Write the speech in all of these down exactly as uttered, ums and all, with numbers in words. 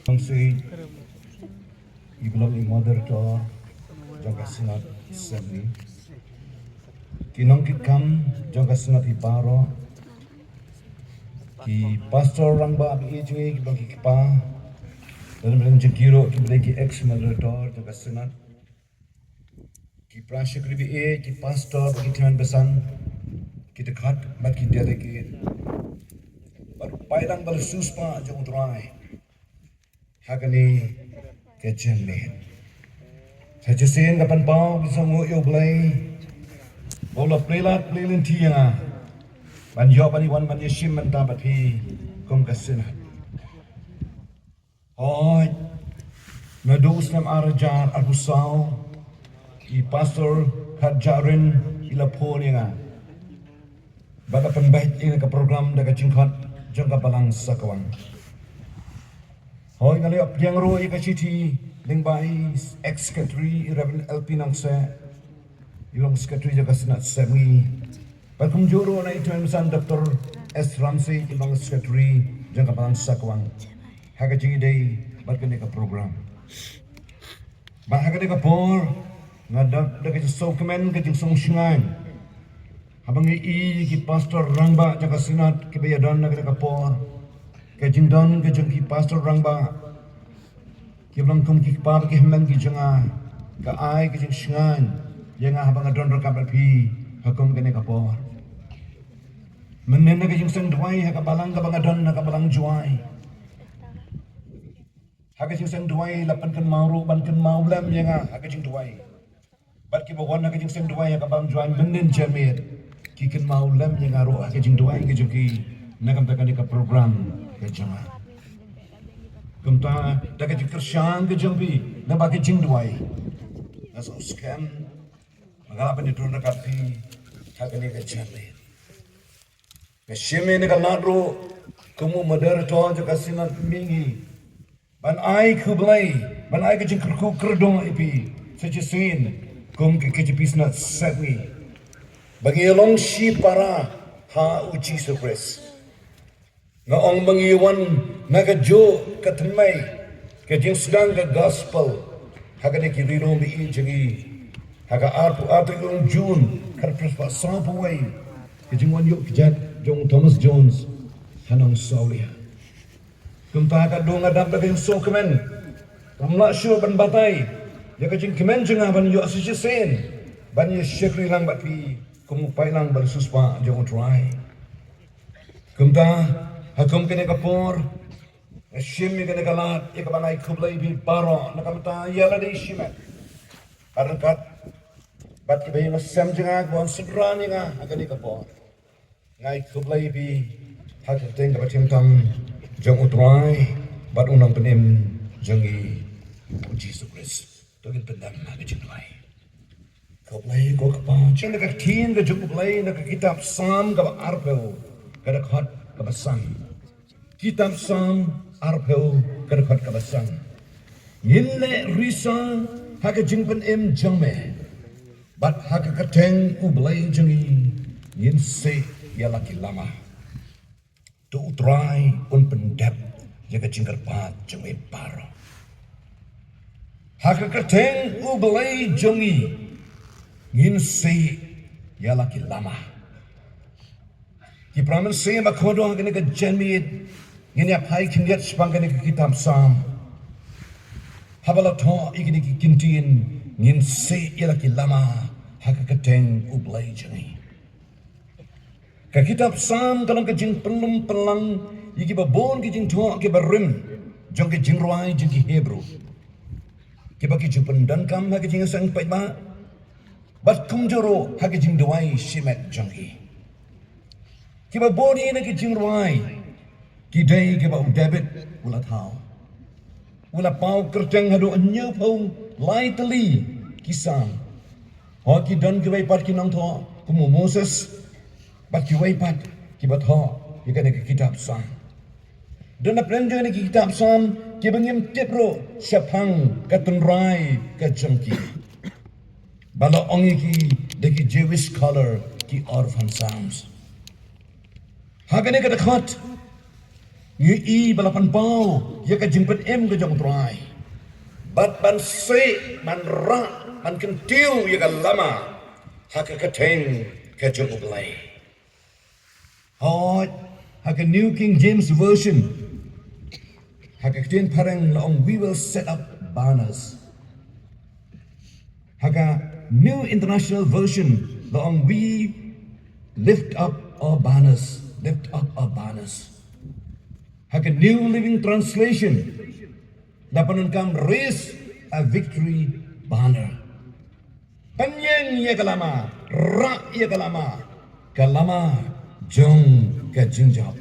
Nongsiej, i ba long i moderator jong ka Synod Assembly, ki nongkitkam jong ka Synod hi baroh, ki pastor rangbah ba ïeit jong ngi kiba long ki kpa, lada mynta jong ki ruh kiba dei ki ex moderator jong ka Synod, ki para shakri ba ïeit, ki pastor bad ki tymmen basan, ki dkhot bad ki delegate, bad u paidlang ba la siewspah jong U Trai ha kane ka jingmut. Sa shisien nga pynpaw ka jingsngewnguh ïa U Blei ba u la plie lad plie lynti ïa nga ban ïoh ban ïa wan ban ïashim bynta bad phi kum ka Synod. Hooid, naduh u snem ar hajar arphew saw, i Pastor Khatjahrin i la phone ïa nga bad la pynbeit ïa ka program da ka jingkhot jong ka Balang Sakwang. Hooid, nga la ïoh pdiang ruh ïa ka shithi lyngba i ex secretary, i Reverend L P Nongsiej, i long secretary jong ka Synod Assembly. Bad kumjuh ruh na i tymmen basan Doctor S Ramsey, i long secretary jong ka Balang Sakwang, ha ka jingïadei bad kane ka program. Bad ha kane ka por nga dap da ka jingsngewkmen, ka jingsngewshngaiñ haba nga ïohi ki pastor rangbah jong ka Synod kiba ïadon ha kane ka por, ka jingdon ka jong ki pastor rangbah kiba long kum ki kpa bad ki hynmen ki jong nga, ka ai ka jingshngaiñ ïa nga haba nga don ryngkat bad phi ha kum kane ka por. Mynnin ha ka jingseng duwai ha ka balang kaba nga don ha ka balang Jowai, ha ka jingseng duwai la pynkynmaw ruh ban kynmaw lem ïa nga ha ka jingduwai. Bad kiba wan ha ka jingseng duwai ha ka balang Jowai mynnin janmiet ki kynmaw lem ïa nga ruh ha ka jingduwai ka jong ki na ka bynta kane ka program ka jong nga. Kumta da ka jingkyrshan ka jong phi, naba ka jingduwai, nga sngewskhem ba nga lah ban ïatur ryngkat phi ha kane ka janmiet. Nga shim ïa kane ka lad ruh kum u moderator jong ka Synod mihngi ban ai khublei, ban ai ka jingkyrkhu kyrdoh ïa phi sa shisien kum ka K J P Synod Sepngi, ba ngi ïalong shipara ha U Jisu Khrist. Nga ong ba ngi wan na kajuh ka thymmei ka jingsdang ka gospel ha kane ki ri lum ba ïeit jong ngi ha ka arphew ar tarik u Jun, ka arphew spah sawphew wei, ka jingwan ïuh kjat jong u Thomas Jones ha Nongsawlia. Kumta ka dei nga dap da ka jingsngewkmen, ngam lah shuh ban batai ïa ka jingkmen jong nga ban ïoh sa shisien ban ïa shakri lang bad phi kum u paidlang ba la siewspah jong U Trai. Kumta ha kum kane ka por nga shim ïa kane ka lad ïa ka ban ai khublei ïa phi baroh na ka bynta ïa lade shimet, bad ryngkat bad kiba ïeng ha sem jong nga, kiba wan synran ïa nga ha kane ka por. Nga ai khublei ïa phi ha ka kyrteng kaba thiang tam jong U Trai bad U Nongpynim jong ngi U Jisu Khrist. To ngin pyndem ha ka jingduwai. Khublei ko Kpa, jong na ka ktien ka jong U Blei na ka kitab Salm kaba arphew, ka dkhot kaba san. Kitab Salm arphew, ka dkhot kaba san. Ngin leh risa ha ka jingpynim jong me, bad ha ka kyrteng U Blei jong ngi ngin sih ïa la ki lama. To U Trai un pyndep ïa ka jingkyrpad jong me baroh. Ha ka kyrteng U Blei jong ngi ngin sih ïa la ki lama. Ki para mynsiem ba kordor, ha kane ka janmiet ngin ïa phai khyndiat shaphang kane ka kitab Salm. Haba la thoh ïa kine ki kyntien, ngin sih ïa la ki lama ha ka kyrteng U Blei jong ngi. Ka kitab Salm ka long ka jingpynlong pynlang ïa kiba bun ki jingthoh kiba rim jong ka jingrwai jong ki Hebru, kiba ki ju pyndonkam ha ka jingïaseng paidbah bad kumjuh ruh ha ka jingduwai shimet jong ki. Kiba bun na ki jingrwai ki dei kiba u David u la thaw. U la paw kyrteng haduh hynñiewphew lai tylli ki Salm. Hooid, ki don kiwei pat ki nongthoh kum u Moses bad kiwei pat kiba thoh ïa kane ka kitab Salm. Don na pdeng jong kane ka kitab Salm kiba ngim tip ruh shaphang ka tynrai ka jong ki, ba la ong ïa ki da ki Jewish scholar ki orphan Psalms. Ha kane ka dkhot Ngi i ba la pynpaw ïa ka jingpynim ka jong U Trai. Bad ban seh, ban rah, ban kyntiew ïa ka lama ha ka kyrteng ka jong U Blei. Hooid, ha ka New King James Version, ha ka ktien phareng la ong, "We will set up banners." Ha ka New International Version la ong, "We lift up our banners, lift up our banners." Ha ka New Living Translation la pyndonkam, "Raise a victory banner." Pynïeng ïa ka lama, rah ïa ka lama, ka lama jong ka jingjop.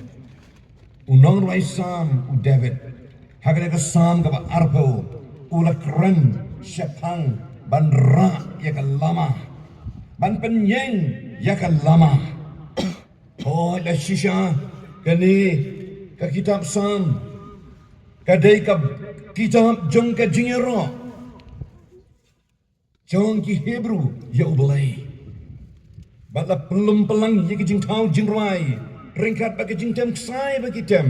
U nongrwai Salm u David, ha kane ka Salm kaba arphew, u la kren shaphang ban rah ïa ka lama, ban pynïeng ïa ka lama. Oh, la shisha, kane ka kitab Salm ka dei ka kitab jong ka jingïaroh jong ki Hebru ïa U Blei. Bad la pynlum pynlang ïa ki jingthaw jingrwai ryngkat bad ki jingtem ksai ba ki tem.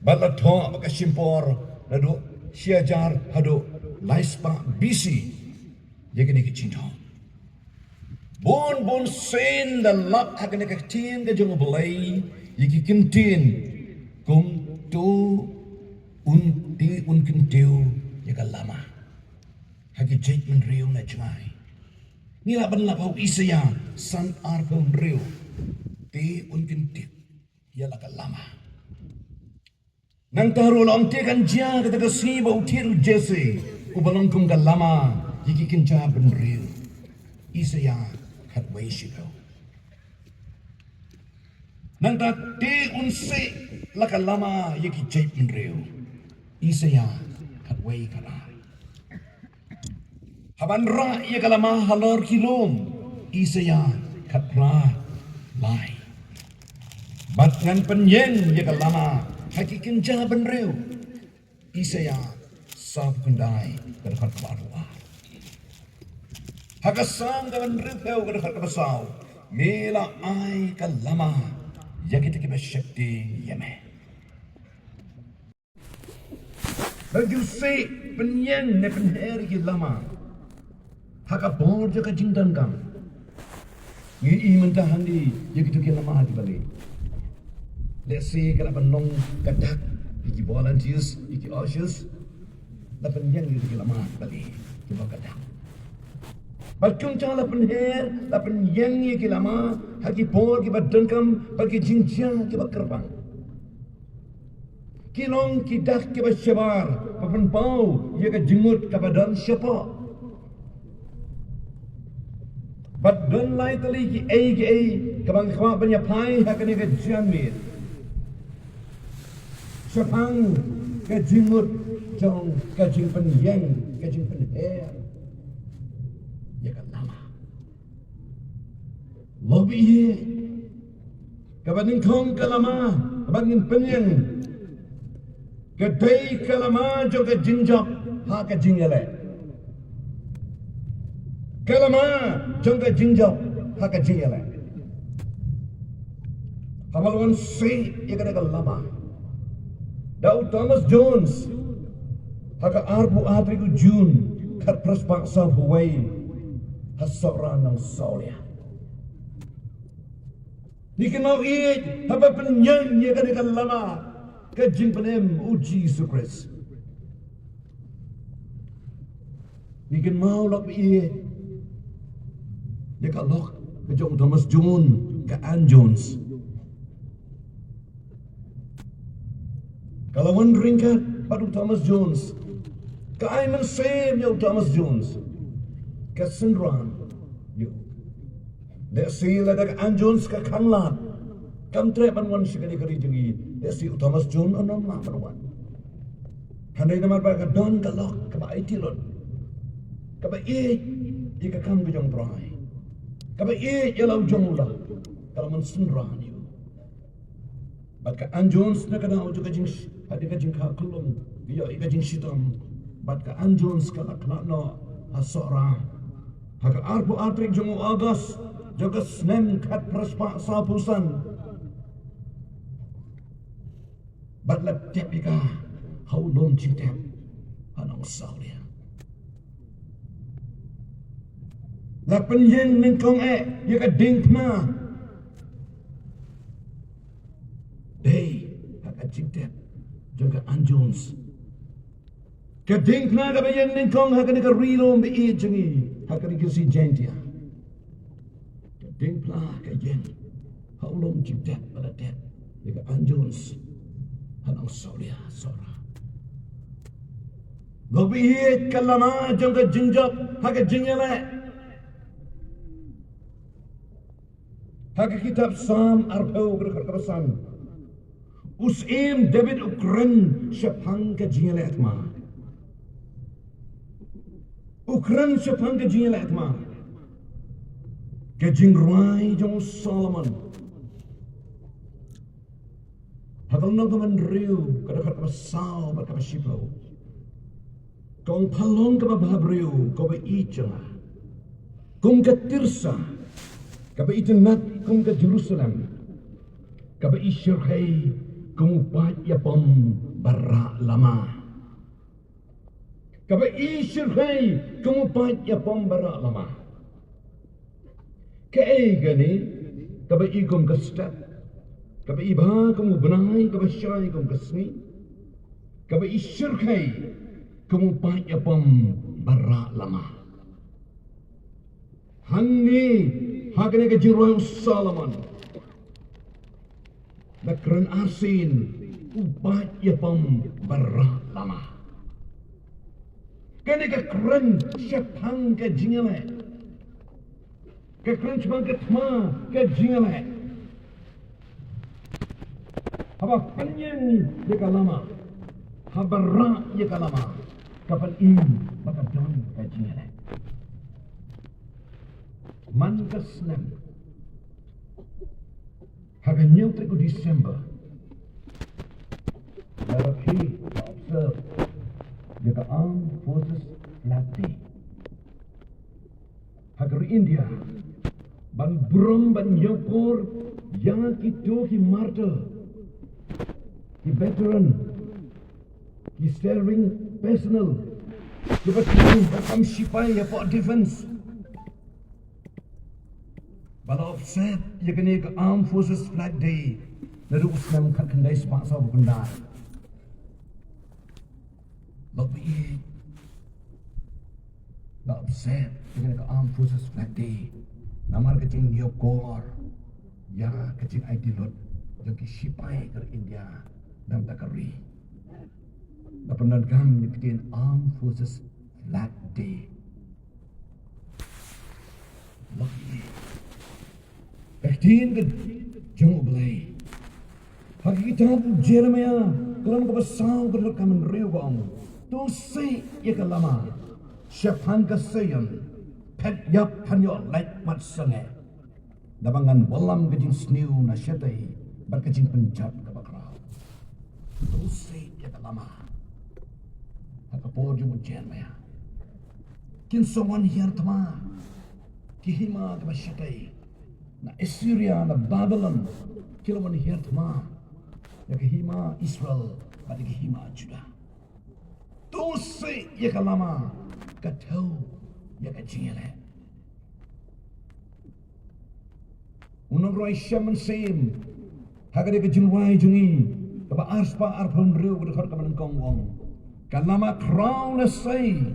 Bad la thoh bad ka shim por naduh shi hajar haduh lai spah B C ïa kine ki jingthaw. Bun bun sien la lap ha kane ka ktien ka jong U Blei ïa ki kyntien kum, "To un, te un kyntiew ïa ka lama ha ki jait bynriew na jngai." Ngi lah ban lap ha u Isaïah san arphew hynriew, "Te un kyntiew ïa la ka lama." Nangta ruh la ong, "Te kan jia kata ka sngi ba u thied u Jesse uba long kum ka lama ïa ki kynja bynriew." Isaïah khatwei shiphew. Nangta, "Te un seh la ka lama ïa ki jait bynriew." Isaïah khatwei khatar. "Hap ban rah ïa ka lama halor ki lum." Isaïah khatphra lai. "Bad ngan pynïeng ïa ka lama ha ki kynja bynriew." Isaïah sawphew khyndai, ka dkhot kaba arphew ar. Ha ka Salm kaba hynriewphew, ka dkhot kaba saw, "Me la ai ka lama ïa kita kiba sheptieng ïa me." Ba ju seh pynïeng ne pynher ïa ki lama ha ka por jong ka jingdonkam. Ngi i mynta hangne ïa kito ki lama kiba leh. Lehse ka la ban long ka dak ïa ki volunteers, ïa ki ushers. La pynïeng ïa kito ki lama kiba leh, kiba ka dak. Bad kumta la pynher, la pynïeng ïa ki lama ha ki por kiba donkam bad ki jingjia kiba kyrpang. Ki long ki dak kiba shabar ba pynpaw ïa ka jingmut kaba don shapoh. Bad don lai tylli kiei kiei kaba nga kwah ban ïa phai ha kane ka janmiet shaphang ka jingmut jong ka jingpynïeng, ka jingpynher ïa ka lama. Lok ba ïeit, kaba nyngkong ka lama kaba ngin pynïeng ka dei ka lama jong ka jingjop ha ka jingïaleh. Ka lama jong ka jingjop ha ka jingïaleh. Haba la wan seh ïa kane ka lama da u Thomas Jones ha ka arphew ar tarik u June khatphra spah sawphew wei ha Sohra Nangsawlia. Ngi kynmaw ïeit haba pynïeng ïa kane ka lama ka jingpynim u Jisu Khrist. Ngi kynmaw lok ba ïeit ïa ka lok ka jong u Thomas Jones, ka Ann Jones. Ka la wan ryngkat bad u Thomas Jones. Ka ai mynsiem ïa u Thomas Jones. Ka synran ïa u. Lehse lada ka Ann Jones ka khanglad, kam treh ban wan sha kane ka ri jong ngi, lehse u Thomas Jones un ym lah ban wan. Hynrei namar ba ka don ka lok kaba aiti lut, kaba ïeit ïa ka kam ka jong U Trai, kaba ïeit ïa la u jong u lok, ka la mynsynran ïa u. Bad ka Ann Jones na ka daw jong ka jing, hadien ka jingkha khlum, ïa ka jingshitom. Bad ka Ann Jones ka la khlad noh ha Sohra ha ka arphew ar tarik jong u August jong ka snem khatphra spah sawphew san. Bad la tep ïa ka ha u lum jingtep ha Nongsawlia. La pynïeng nyngkong eh ïa ka diengphna. Dei ha ka jingtep jong ka Ann Jones. Ka diengphna kaba ïeng nyngkong ha kane ka ri lum ba ïeit jong ngi, ha kane ka Ri Jaintia. Ka diengphna ka ïeng ha u lum jingtep ba la tep ïa ka Ann Jones ha Nongsawlia, Sohra. Lok ba ïeit, ka lama jong ka jingjop ha ka jingïaleh. Ha ka kitab Salm arphew, ka dkhot kaba san. U Syiem David u kren shaphang ka jingïaleh thma. U kren shaphang ka jingïaleh thma. Ka jingrwai jong u Solomon. Ha ka lynnong kaba hynriew, ka dkhot kaba saw bad kaba shiphew. Ka ong, pha long kaba bhabriew, ko Blei jong nga. Kum ka Tirsa kaba itynnad, kum ka Jerusalem kaba ishyrkhei, kum u paid ïapom ba rah lama. Kaba ishyrkhei kum u paid ïapom ba rah lama. Kaei kane? Kaba i kum ka step, kaba i bha kum u bnai, kaba shai kum ka sngi, kaba ishyrkhei kum u paid ïapom ba rah lama. Hangne ha kane ka jingrwai u Solomon, la kren arsien u paid ïapom ba rah lama. Kane ka kren shaphang ka jingïaleh. Ka kren shaphang ka thma ka jingïaleh. Haba pynïeng ïa ka lama, haba rah ïa ka lama, ka pyni ba ka don ka jingïaleh. Man ka snem, ha ka hynñiew tarik u December, la rakhe, la observe ïa ka Armed Forces Flag Day ha ka ri India, ban burom, ban ñiewkor ïa kito ki martyr, ki veteran, ki serving personnel, kiba trei ha ka kam shipai hapoh defense. Ba la observe ïa kane ka Armed Forces Flag Day naduh u snem khatkhyndai spah sawphew khyndai. Lok ba ïeit, la observe ïa kane ka Armed Forces Flag Day namar ka jingïakor ïa ka jingaiti lut jong ki shipai ka ri India na bynta ka ri. La pyndonkam ïa ka ktien Armed Forces Flag Day. Lok ïeit, ka ktien ka jong U Blei ha ka kitab u Jeremaïah, ka lynnong kaba saw, ka dkhot kaba hynriew, ka ong, to seh ïa ka lama shaphang ka Sion, phet ïap, phan ïoh lait bad sangeh, naba ngan wallam ka jingsniew na shatei bad ka jingpynjot kaba khraw. To seh ïa ka lama. Ha ka por jong u Jeremaïah, kin sa wan hiar thma ki hima kiba shatei. Na Assyria, na Babylon, ki la wan hiar thma ïa ka hima Israel bad ïa ka hima Judah. To seh ïa ka lama, ka thew ïa ka jingïaleh. U nongrwai Salm, ha kane ka jingrwai jong ngi kaba arspah arphew hynriew, ka dkhot kaba nyngkong, u ong, ka lama khraw la sei,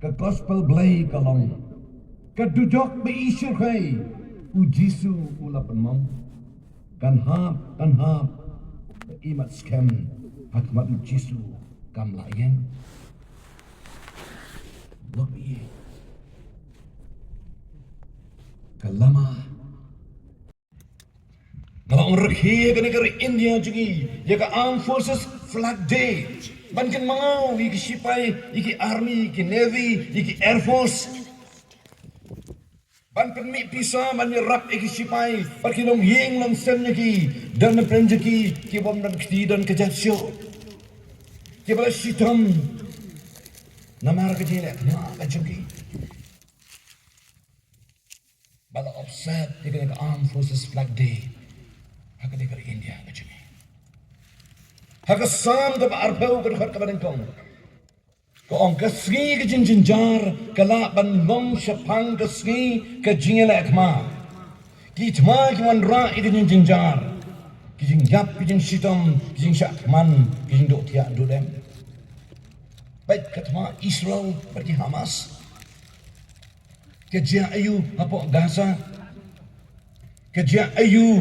ka gospel Blei ka long. Ka dujok ba ishyrkhei, U Jisu u la pynmong. Kan hap, kan hap, ka imat skhem ha khmat U Jisu kam lah ïeng. Lok ïeit, ka lama. Nga la ong, rakhe ïa kane ka ri India jong ngi ïa ka Armed Forces Flag Day, ban kynmaw ïa ki shipai, ïa ki army, ïa ki navy, ïa ki air force. Ban pynmih pisa ban ïarap ïa ki shipai bad ki longïing longsem jong ki, don na pdeng jong ki ki bym don kti don kjat shuh, kiba la shitom namar ka jingïaleh thma ka jong ki. Ba la observe ïa kane ka Armed Forces Flag Day ha kane ka ri India ka jong ngi. Ha ka Salm kaba arphew ka dkhot kaba nyngkong ka ong, ka sngi ka jingjynjar ka lah ban long shaphang ka sngi ka jingïaleh thma. Ki thma ki wanrah ïa ka jingjynjar, ki jingïap, ki jingshitom, ki jingshah thman, ki jingduh thiah duh dem. Peit ka thma Israel bad ki Hamas. Ka jia aiu hapoh Gaza? Ka jia aiu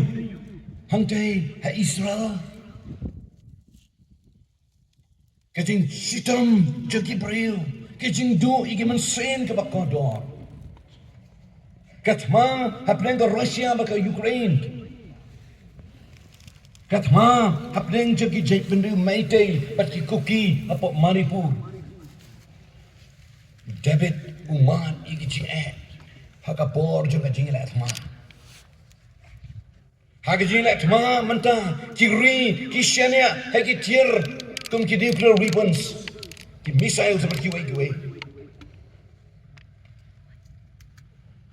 hangtai ha Israel? Ka jingshitom jong ki briew, ka jingduh ïa ki mynsiem kaba kordor. Ka thma hapdeng ka Russia bad ka Ukraine. Ka thma hapdeng jong ki jaitbynriew Meitei bad ki Kuki hapoh Manipur. David u mad ïa ki jingeh ha ka por jong ka jingïaleh thma. Ha ka jingïaleh thma mynta ki ri ki shaniah ha ki tiar kum ki nuclear weapons, ki missiles bad kiwei kiwei.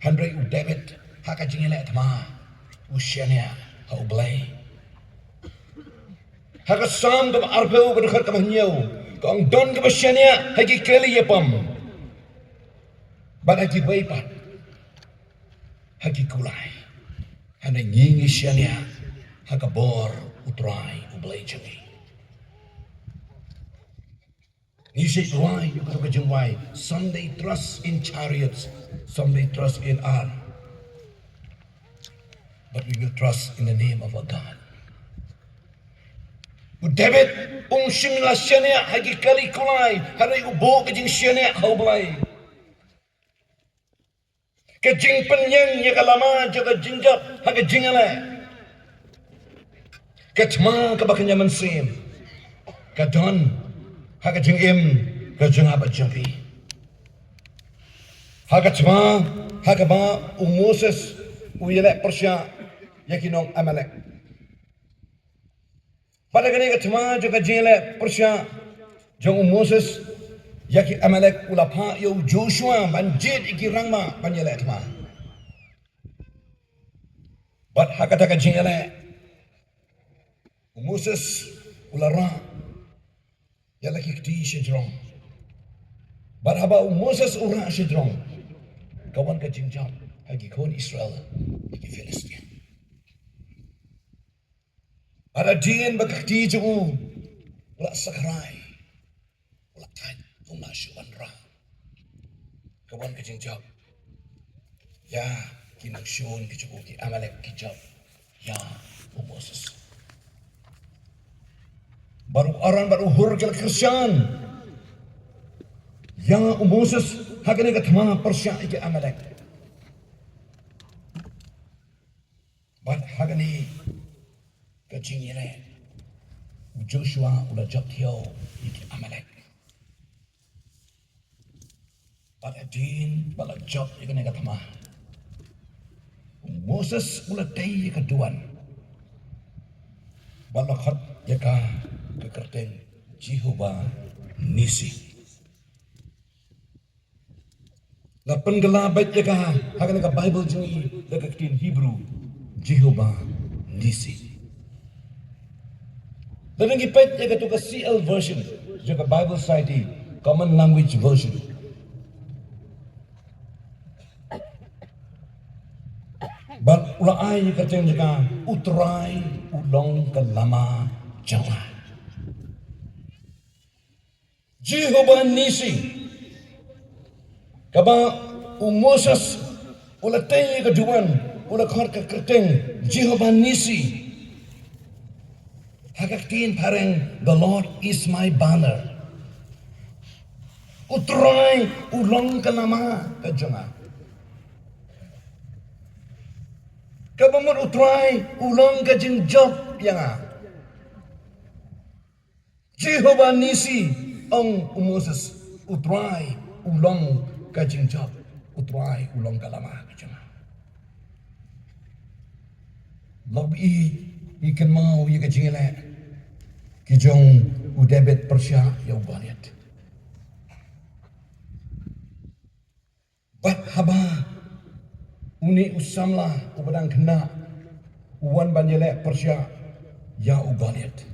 Hynrei u David ha ka jingïaleh thma u shaniah ha U Blei. Ha ka Salm kaba arphew ka dkhot kaba hynñiew ka ong, don kaba shaniah ha ki kali ïapom bad ha kiwei pat ha ki kulai. Hynrei ngi ngi shaniah ha ka bor U Trai U Blei jong ngi. Ngi shu rwai ïa ka jingwai, some they trust in chariots, some they trust in arm, but we will trust in the name of our God. U David um shym la shaniah ha ki kali kulai, hynrei u buh ka jingshaniah ha U Blei. Ka jingpynïeng ïa ka lama jong ka jingjop ha ka jingïaleh. Ka thma kaba kynja mynsiem ka don ha ka jingim ka jong nga bad jong phi. Ha ka thma ha kaba u Moses u ïaleh pyrshah ïa ki nong Amalek. Bad ha kane ka thma jong ka jingïaleh pyrshah jong u Moses ïa ki Amalek, u la phah ïa u Joshua ban jied ïa ki rangbah ban ïaleh thma. Bad ha kata ka jingïaleh u Moses u la rah ïa la ki kti shajrong. Bad haba u Moses u rah shajrong ka wan ka jingjop ha ki khun Israel ïa ki Philistine. Bad hadien ba ka kti jong u u la sakrai, u la thait, um lah shuh ban rah. Ka wan ka jingjop ïa ki nongshun ki jong u, ki Amalek ki jop ïa u Moses. Bad u Aaron bad u Hur ki la kyrshan ïa u Moses ha kane ka thma pyrshah ïa ki Amalek. Bad ha kane ka jingïaleh u Joshua u la jop thiaw ïa ki Amalek. Bad hadien ba la jop ïa kane ka thma u Moses u la tei ïa ka duwan bad la khot ïa ka ka kyrteng Jehovah Nissi. La pynkylla beit ïa ka ha kane ka Baibl jong ngi da ka ktien Hebru Jehovah Nissi. Lada ngi peit ïa kato ka C L version jong ka Bible Society Common Language Version, bad u la ai ïa ka kyrteng jong ka U Trai U Long Ka Lama Jong Nga. Jehovah Nissi. Kaba u Moses u la tei ïa ka duwan u la khot ka kyrteng Jehovah Nissi. Ha ka ktien phareng, the Lord is my banner. U Trai U Long Ka Lama Ka Jong Nga. Kaba mut U Trai U Long ka jingjop ïa nga. Jehovah Nissi, ong u Moses, U Trai U Long ka jingjop, U Trai U Long ka lama ka jong nga. Lok ba i, i kynmaw ïa ka jingïaleh ki jong u David pyrshah ïa u Goliath. Bad haba une u samla uba dang khynnah u wan ban ïaleh pyrshah ïa u Goliath,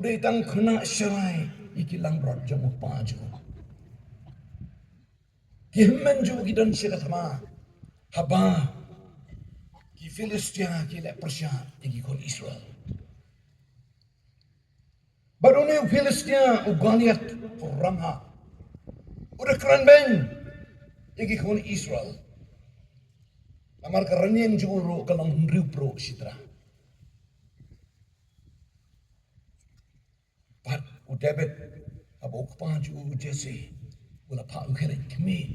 dei tang khynnah sharai ïa ki langbrot jong u kpa jong u. Ki hynmen jong u ki don sha ka thma haba ki Philistia ki leh pyrshah ïa ki khun Israel. Bad une u Philistia u Goliath u rangbah u da kren beiñ ïa ki khun Israel. Namar ka rynïeng jong u ruh ka long hynriew pruh shitara. Bad u David, haba u kpa jong u Jesse u la phah u khylliej, khmih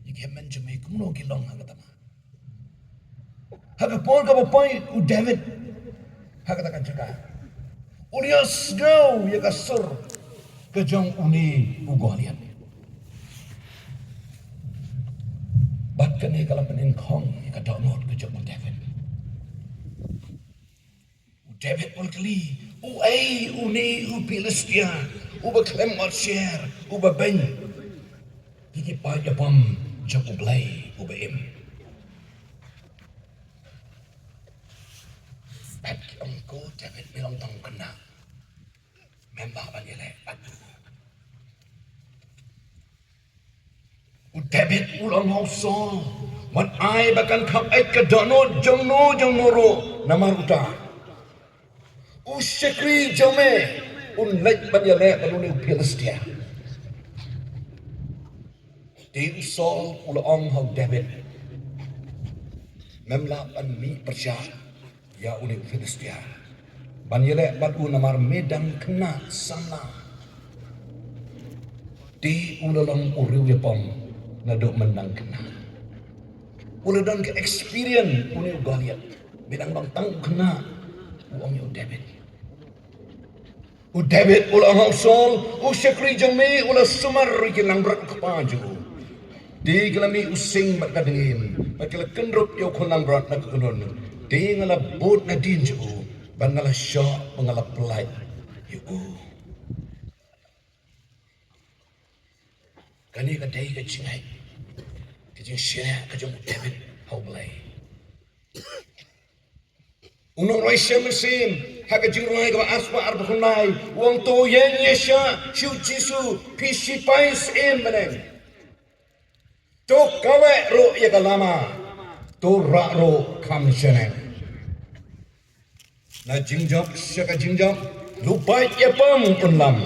ïa ki hynmen jong me kumno ki long ha ka thma. Ha ka por kaba poi u David ha kata ka jaka, u la ïohsngew ïa ka sur ka jong une u Goliath. Bad kane ka la pynïeng khong ïa ka dohnud ka jong u David. U David u la kylli, uei une u Philistia uba khlem ot sher, uba beiñ ïa ki paid ïa bom jong U Blei uba im? Bad ki ong, ko David, me long tang u khynnah, mem lah ban ïaleh bad u. U David u la ong ha u Saul, wat ai ba kan kham eit ka dohnud jong no jong no ruh namar uta u shakri jong me un leit ban ïaleh bad une u Philistia. Te u Saul u la ong ha u David, mem lah ban mih pyrshah ïa une u Philistia ban ïaleh bad u namar me dang khynnah samla. Te u la long u riew ïapom naduh mynba u dang khynnah. U la don ka experience une u Goliath. Me dang long tang u khynnah, u ong ïa u David. U David u la ong ha u Saul, u shakri jong me u la sumar ïa ki langbrot u kpa jong u. Te ki la mih u sing bad ka dngiem, bad ki la kyndrup ïa u khun langbrot na ka kynhun. Te nga la bud nadien jong u bad nga la shoh bad nga la pyllait ïa u. Kane ka dei ka jingngeit, ka jingshaniah ka jong u David ha U Blei. U nongrwai Salm, ha ka jingrwai kaba arspah arphew khyndai, u ong, to ïeng ïashah sha u Jisu, phi shipai syiem bneng. To kaweh ruh ïa ka lama, to rah ruh kham shaneng. Na jingjop sha ka jingjop, u paid ïapom un lam.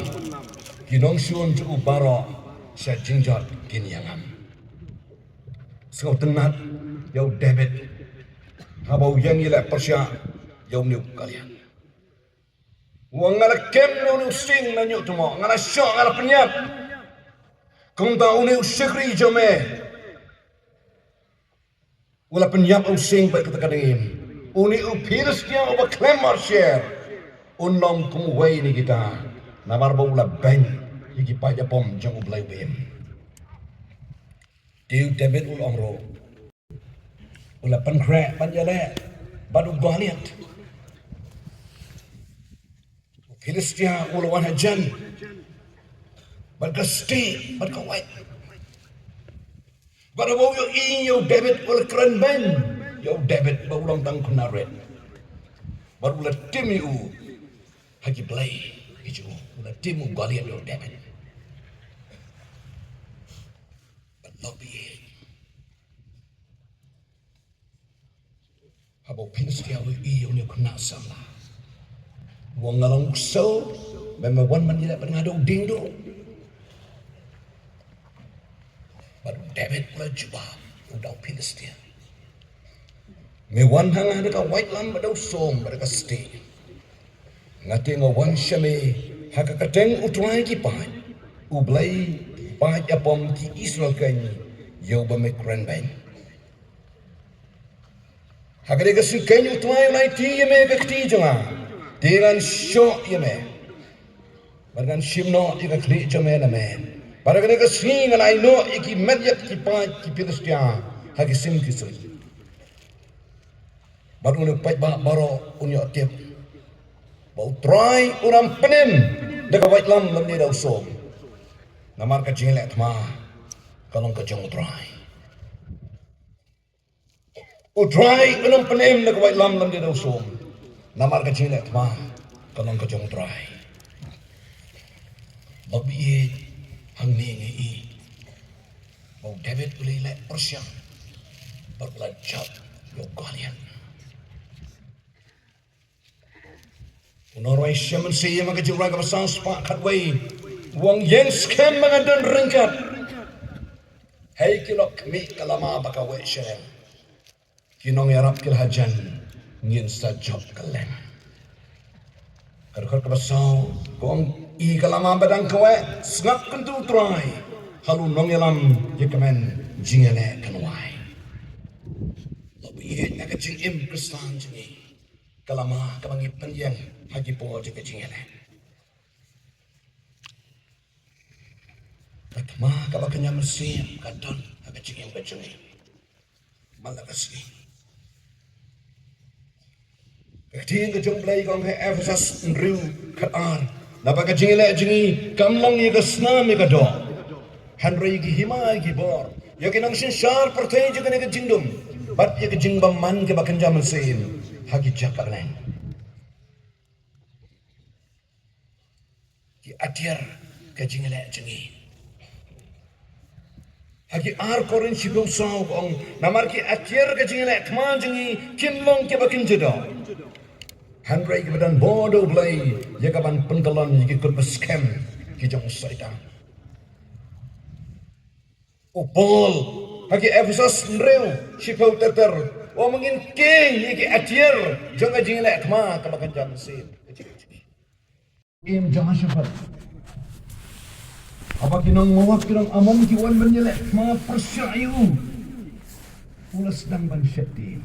Ki nongshun jong u baroh sha jingjop kin ïangam. Sngewtynnat ïa u David haba u ïeng ïaleh pyrshah ïa une u Goliath. U ong, nga la kem na une u sing na ñiuhtmoh, nga la shoh, nga la pynïap. Kumta une u shakri jong me u la pynïap u sing bad kata ka dngiem. Une u Philistia uba khlem ot sher un long kum uwei na kita, namar ba u la beiñ ïa ki paid ïapom jong U Blei uba im. Te u David u la ong ruh, u la pynkhreh ban ïaleh bad u Goliath. U Philistia u la wan hajan bad ka stieh bad ka wait. Bad haba u ïohi ïa u David u la kren beiñ ïa u David ba u long tang khynnah rit. Bad u la tim ïa u ha ki blei ki jong u, u la tim u Goliath ïa u David. Bad long ïa Haba u Philistia u ïohi ïa une u khynnah samla, u ong, nga long u ksew, me, me wan ban ïaleh bad nga da u dieng duh. Bad u David u la jubab, u da u Philistia, me wan ha nga da ka waitlam bad da u sum bad da ka stieh. Nga te nga wan sha me ha ka kyrteng U Trai ki paid, U Blei ki paid ïapom ki Israel keiñ, ïa uba me kren beiñ. Ha kane ka sngi keiñ U Trai u la aiti ïa me ka kti jong nga, te ngan shoh ïa me, bad ngan shim noh ïa ka khlieh jong me na me. Bad ha kane ka sngi ngan ai noh ïa ki met ïa ki paid ki Philistia ha ki sim ki sim. Bad une u paidbah baroh un ïoh tip ba U Trai un ym pynim da ka waitlam lymne da u sum, namar ka jingleh thma ka long ka jong U Trai. U Trai un ym pynim da ka waitlam lymne da u sum, namar ka jingleh thma ka long ka jong U Trai. Ba ïeit hangne ngi i ba u David u la leh pyrshah bad u la jop ïa u Goliath. U nongrwai Shem Mynsiem ha ka jingrwai kaba saw spah khatwei u ong, ïeng skhem ba nga don ryngkat. Hei ki lok khmih ka lama ba ka weh shareng. Ki nongïarap ki la hajan, ngin sa jop kylleng. Ka dkhot kaba saw ka ong, i ka lama ba dang ka weh, sngap kyntu Trai, halor u nongïalam ïa ka men jingïaleh kan wai. Lada ïeit na ka jingim Khristan jong ngi, ka lama kaba ngi pynïeng ha ki por jong ka jingïaleh. Ka thma kaba kynja mynsiem ka don ha ka jingim ka jong ngi. Man la ka sngi. Ka ktien ka jong U Blei ka ong ha Ephesos hynriew khatar, naba ka jingïaleh jong ngi kam long ïa ka snam ïa ka doh, hynrei ïa ki hima ïa ki bor, ïa ki nongsynshar pyrthei jong kane ka jingdum, bad ïa ka jingbymman kaba kynja mynsiem ha ki jaka bneng. Ki atiar ka jingïaleh jong ngi. Ha ki ar Korinth shiphew saw ka ong, namar ki atiar ka jingïaleh thma jong ngi kim long kiba kynja doh, hynrei kiba don bor da U Blei ïa ka ban pynkyllon ïa ki kut ba skhem ki jong u Soitan. U Paul ha ki Ephesos hynriew shiphew ter ter u ong, ngin kheiñ ïa ki atiar jong ka jingïaleh thma kaba kynja mynsiem. Im Jehoshaphat. Haba ki nong Moab, ki nong Ammon ki wan ban ïaleh thma pyrshah ïa u, u la sdang ban sheptieng.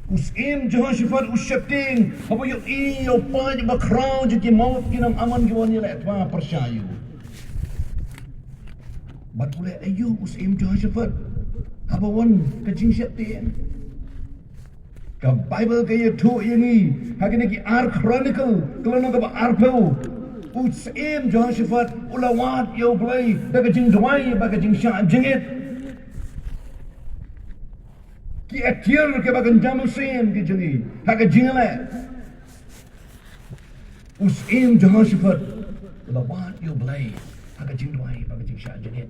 U Syiem Jehoshaphat u sheptieng haba u ïohi ïa u paid bakhraw jong ki Moab, ki nong Ammon ki wan ïaleh thma pyrshah ïa u. Bad u leh aïu u Syiem Jehoshaphat haba wan ka jingsheptieng? Ka Baibl ka ïathuh ïa ngi ha kine ki ar Chronicle, ka lynnong kaba arphew, u Syiem Jehoshaphat u la wad ïa U Blei da ka jingduwai bad ka jingshah jingit. Ki atiar kiba kynja mynsiem ki jong ngi ha ka jingïaleh. U Syiem Jehoshaphat u la wad ïa U Blei ha ka jingduwai bad ka jingshah jingit.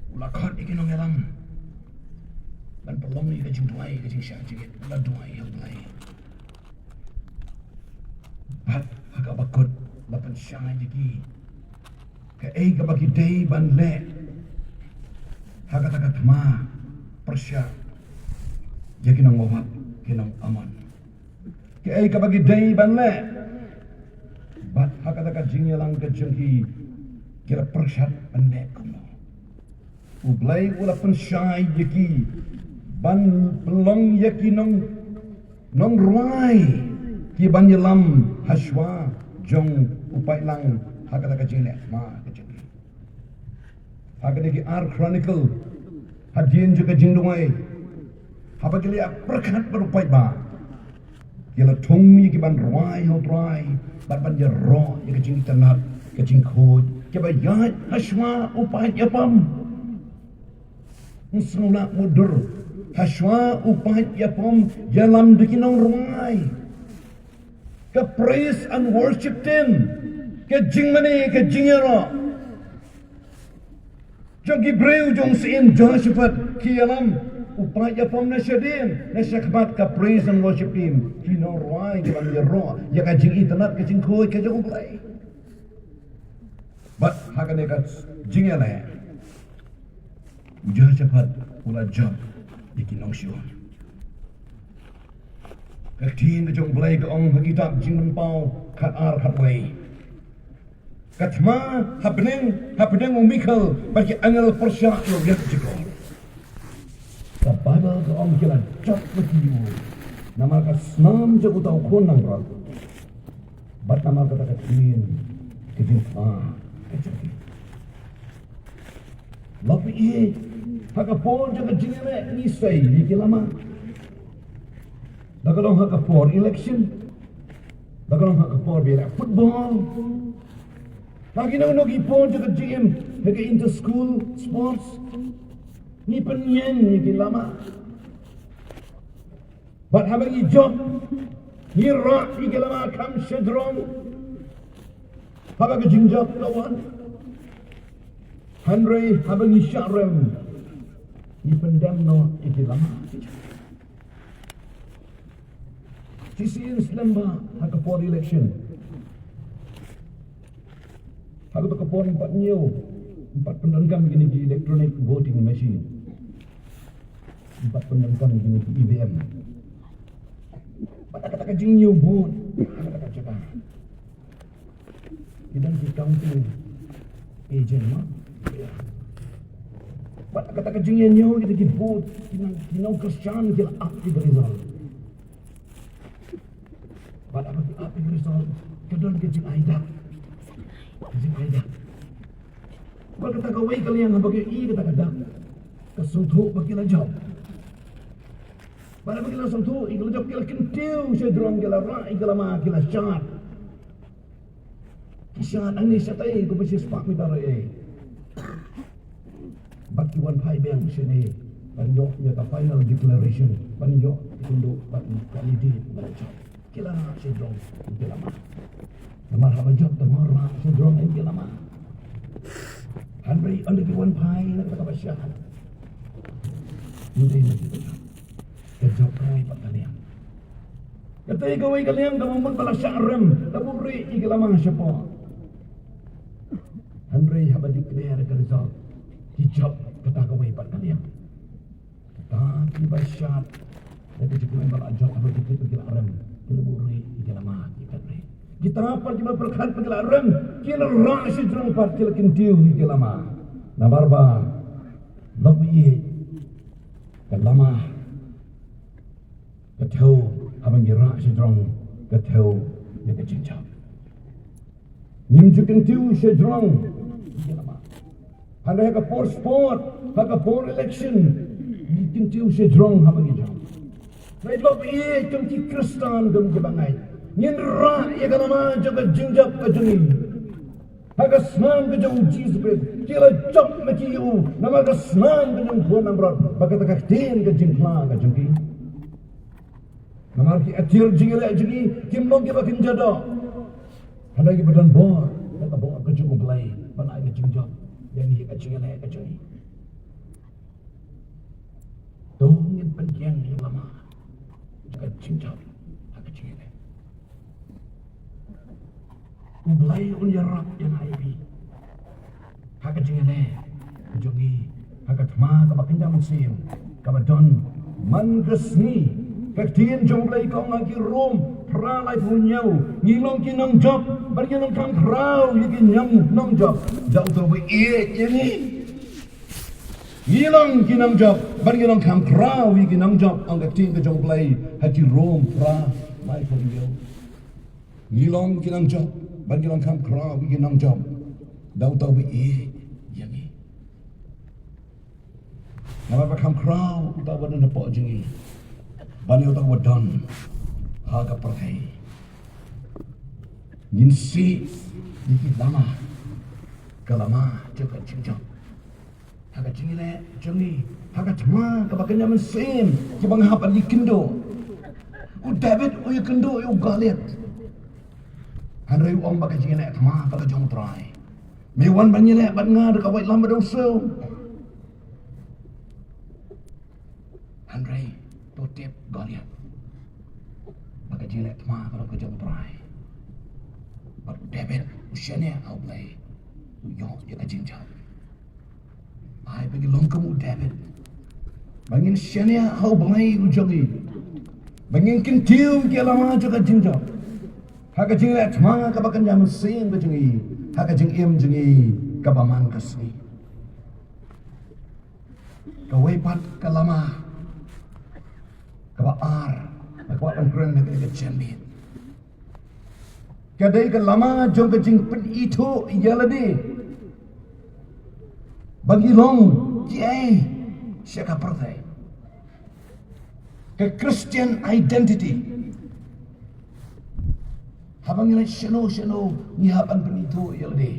U la khot ïa ki nongïalam ban pynlong ïa ka jingduwai ka jingshah jingit, u la duwai ïa U Blei. Bad ha kaba kut la pynshai ïa ki kaei kaba ki dei ban leh ha kata ka thma pyrshah ïa ki nong Moab, ki nong Ammon. Kaei kaba ki dei ban leh. Bad ha kata ka jingïalang ka jong ki, ki la pyrshah ban leh kumno. U Blei u la pynshai ïa ki ban pynlong ïa ki nong, nongrwai, ki ban ïalam hashwa jong u paidlang ha kata ka jingleh thma ka jong ki. Ha kane ki ar Chronicle, hadien jong ka jingduwai, haba ki la ïa pyrkhat bad u paidbah, ki la thung ïa ki ban rwai ha U Trai bad ban ïaroh ïa ka jingitynnad, ka jingkhuid, kiba ïaid hashwa u paid ïapom. Sngewlah mutdur, hashwa u paid ïapom ïalam da ki nongrwai. Ka praise and worship team, ka jingmane, ka jingïaroh jong ki briew jong Syiem Jehoshaphat ki ïalam. U paid ïapom na shadien, na shakhmat ka praise and worship team, ki nongrwai ki ban ïaroh ïa ka jingitynnad, ka jingkhuid ka jong U Blei. Bad ha kane ka jingïaleh, u Jehoshaphat u la jop ïa ki nongshun. Ka ktien ka jong U Blei ka ong ha kitab Jingpynpaw khatar khatwei, ka thma ha bneng, ha bneng u Michael bad ki angel pyrshah ïa u riat jukor. Ka Baibl ka ong ki la jop ïa ki, namar ka snam jong uta u khun nongrot. Bad namar kata ka ktien ka jingthma ka jong ki. Lada phi ïeit, ha ka por jong ka jingïaleh ngi sei ïa ki lama. Da ka long ha ka por election, da ka long ha ka por ba ïaleh football. Ha kino kino ki por jong ka jingim, ha ka inter school sports, ngi pynïeng ïa ki lama. Bad haba ngi jop, Ngi rah ïa ki lama kham shajrong haba ka jingjop ka wan. Hynrei haba ngi shah rem, ngi pyndem noh ïa ki lama. Shisien slem ba ha ka por election, ha kato ka por ngim pat ñiew, ngim pat pyndonkam kine ki electronic voting machine, ngim pat pyndonkam kine ki E V M. Bad ha kata ka jingñiew vote, ha kata ka jaka, ki don ki counting agent, mo. Bad ha kata ka jingñiew kita ki vote, ki nang, ki nongkyrshan ki la ap ïa ka result. Bad haba ki ap ïa ka result, ka don ka jingai dak. Ka jingai dak. Bad kata kawei ka liang haba ki ïohi kata ka dak, ka sngewthuh ba ki la jop. Bad haba ki la sngewthuh ïa ki la jop, ki la kyntiew shajrong, ki la rah ïa ki lama, ki la shad. Ki shad hangne shatei kumba shispah mitar ei. Bad ki wan phai biang shane ban ïoh ïa ka final declaration, ban ïoh ïakynduh bad ka lady ba la jop. Ki la rah shajrong ïa ki lama. Namar haba jop, namar rah shajrong ïa ki lama. Hynrei ynda ki wan phai na kata kaba shad, ym dei na ki ba jop. Ka jop kawei pat ka liang. Katei kawei ka liang kaba mut ba la shah rem, la buhrieh ïa ki lama shapoh. Hynrei haba declare ka result, ki jop kata kawei pat ka liang. Kita kiba shad da ka jingkmen ba la jop, haba ki tip ba ki la rem, ki la buhrieh ïa ki lama, ki pynrieh. Kita pat kiba pyrkhat ba ki la rem, ki la rah shajrong pat, ki la kyntiew ïa ki lama. Namar ba lok ba ïeit, ka lama ka thew, haba ngi rah shajrong ka thew ïa ka jingjop. Ngim ju kyntiew shajrong ïa ki lama. Hynrei ha ka por sport, ha ka por election, ngi kyntiew shajrong haba ngi jop. Hynrei lok ba ïeit, kum ki Khristan, kum ki bangeit, ngin rah ïa ka lama jong ka jingjop ka jong ngi ha ka snam ka jong U Jisu Khrist. Ki la jop ma ki ïa u namar ka snam ka jong U Khun Nongpynïaid bad kata ka ktien ka jingphla ka jong ki. Namar ki atiar jingïaleh jong ngi kim long kiba kynja doh, hynrei kiba don bor da ka bor ka jong U Blei ban ai ka jingjop ïa ngi ha ka jingïaleh ka jong ngi. To ngin pynkieng ïa ka lama jong ka jingjop ha ka jingïaleh. U Blei un ïarap ïa nga ïa phi ha ka jingïaleh ka jong ngi ha ka thma kaba kynja mynsiem kaba don man ka sngi. Ka ktien jong U Blei ka ong ha ki Rom phra laiphew hynñiew, ngi long ki nongjop bad ngi long kham khraw ïa ki nongjop, da uta uba ïeit ïa ngi. Ngi long ki nongjop bad ngi long kham khraw ïa ki nongjop, ong ka ktien ka jong U Blei ha ki Rom phra laiphew hynñiew. Ngi long ki nongjop bad ngi long kham khraw ïa ki nongjop, da uta uba ïeit ïa ngi. Namar ba kham khraw uta uba don hapoh jong ngi ban ïa uta uba don ha ka pyrthei. Ngin sih ïa ki lama, ka lama jong ka jingjop ha ka jingïaleh jong ngi, ha ka thma kaba kynja mynsiem kiba nga hap ban ïakynduh. U David u ïakynduh ïa u Goliath, hynrei u ong ba ka jingïaleh thma ka la jong U Trai. Me wan ban ïaleh bad nga da ka waitlam ba dewshew. Hynrei to tip Goliath ba ka jingïaleh thma ka la ka jong U Trai. Bad u David u shaniah ha U Blei, u ïoh ïa ka jingjop. Ai ba ngin long kum u David, ba ngin shaniah ha U Blei u jong ngi, ba ngin kyntiew ïa ki lama jong ka jingjop ha ka jingïaleh thma kaba kynja mynsiem ka jong ngi, ha ka jingim jong ngi kaba man ka sngi. Kawei pat ka lama kaba ar, kaba ar, kaba ar, kaba ar, kaba ar, ka dei ka lama jong ka jingpynithuh ïa lade ba ngi long kiei sha ka pyrthei. Ka Christian identity. Haba ngi leit shano shano ngi hap ban pynithuh ïa lade.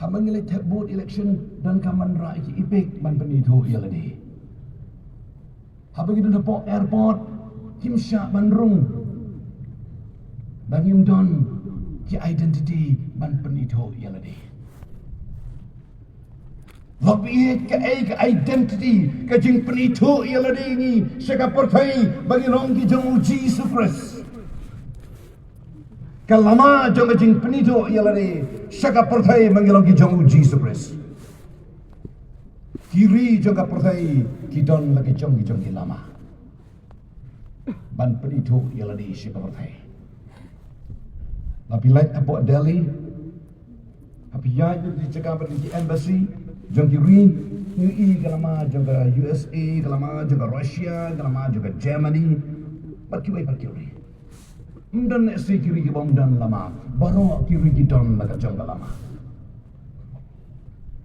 Haba ngi leit thep vote election donkam ban rah ïa ki EPIC ban pynithuh ïa lade. Haba ki don hapoh airport, kim shah ban rung. Ba ngim don ki identity ban pynithuh ïa lade. Lok ïa kaei ka identity, ka jingpynithuh ïa lade ngi sha ka pyrthei ba ngi long ki jong u Jisu Khrist. Ka lama jong ka jingpynithuh ïa lade sha ka pyrthei ba ngi long ki jong u Jisu Khrist. Ki ri jong ka pyrthei ki don la ki jong ki jong ki lama ban pynithuh ïa lade sha ka pyrthei. La phi leit hapoh Delhi, ha phi ïaid na ki jaka bad ki embassy jong ki ri, ngi ïohi ka lama jong ka U S A, ka lama jong ka Russia, ka lama jong ka Germany, bad kiwei pat ki ri. Ym don ne shi ki ri kiba ym don lama, baroh ki ri ki don la ka jong ka lama.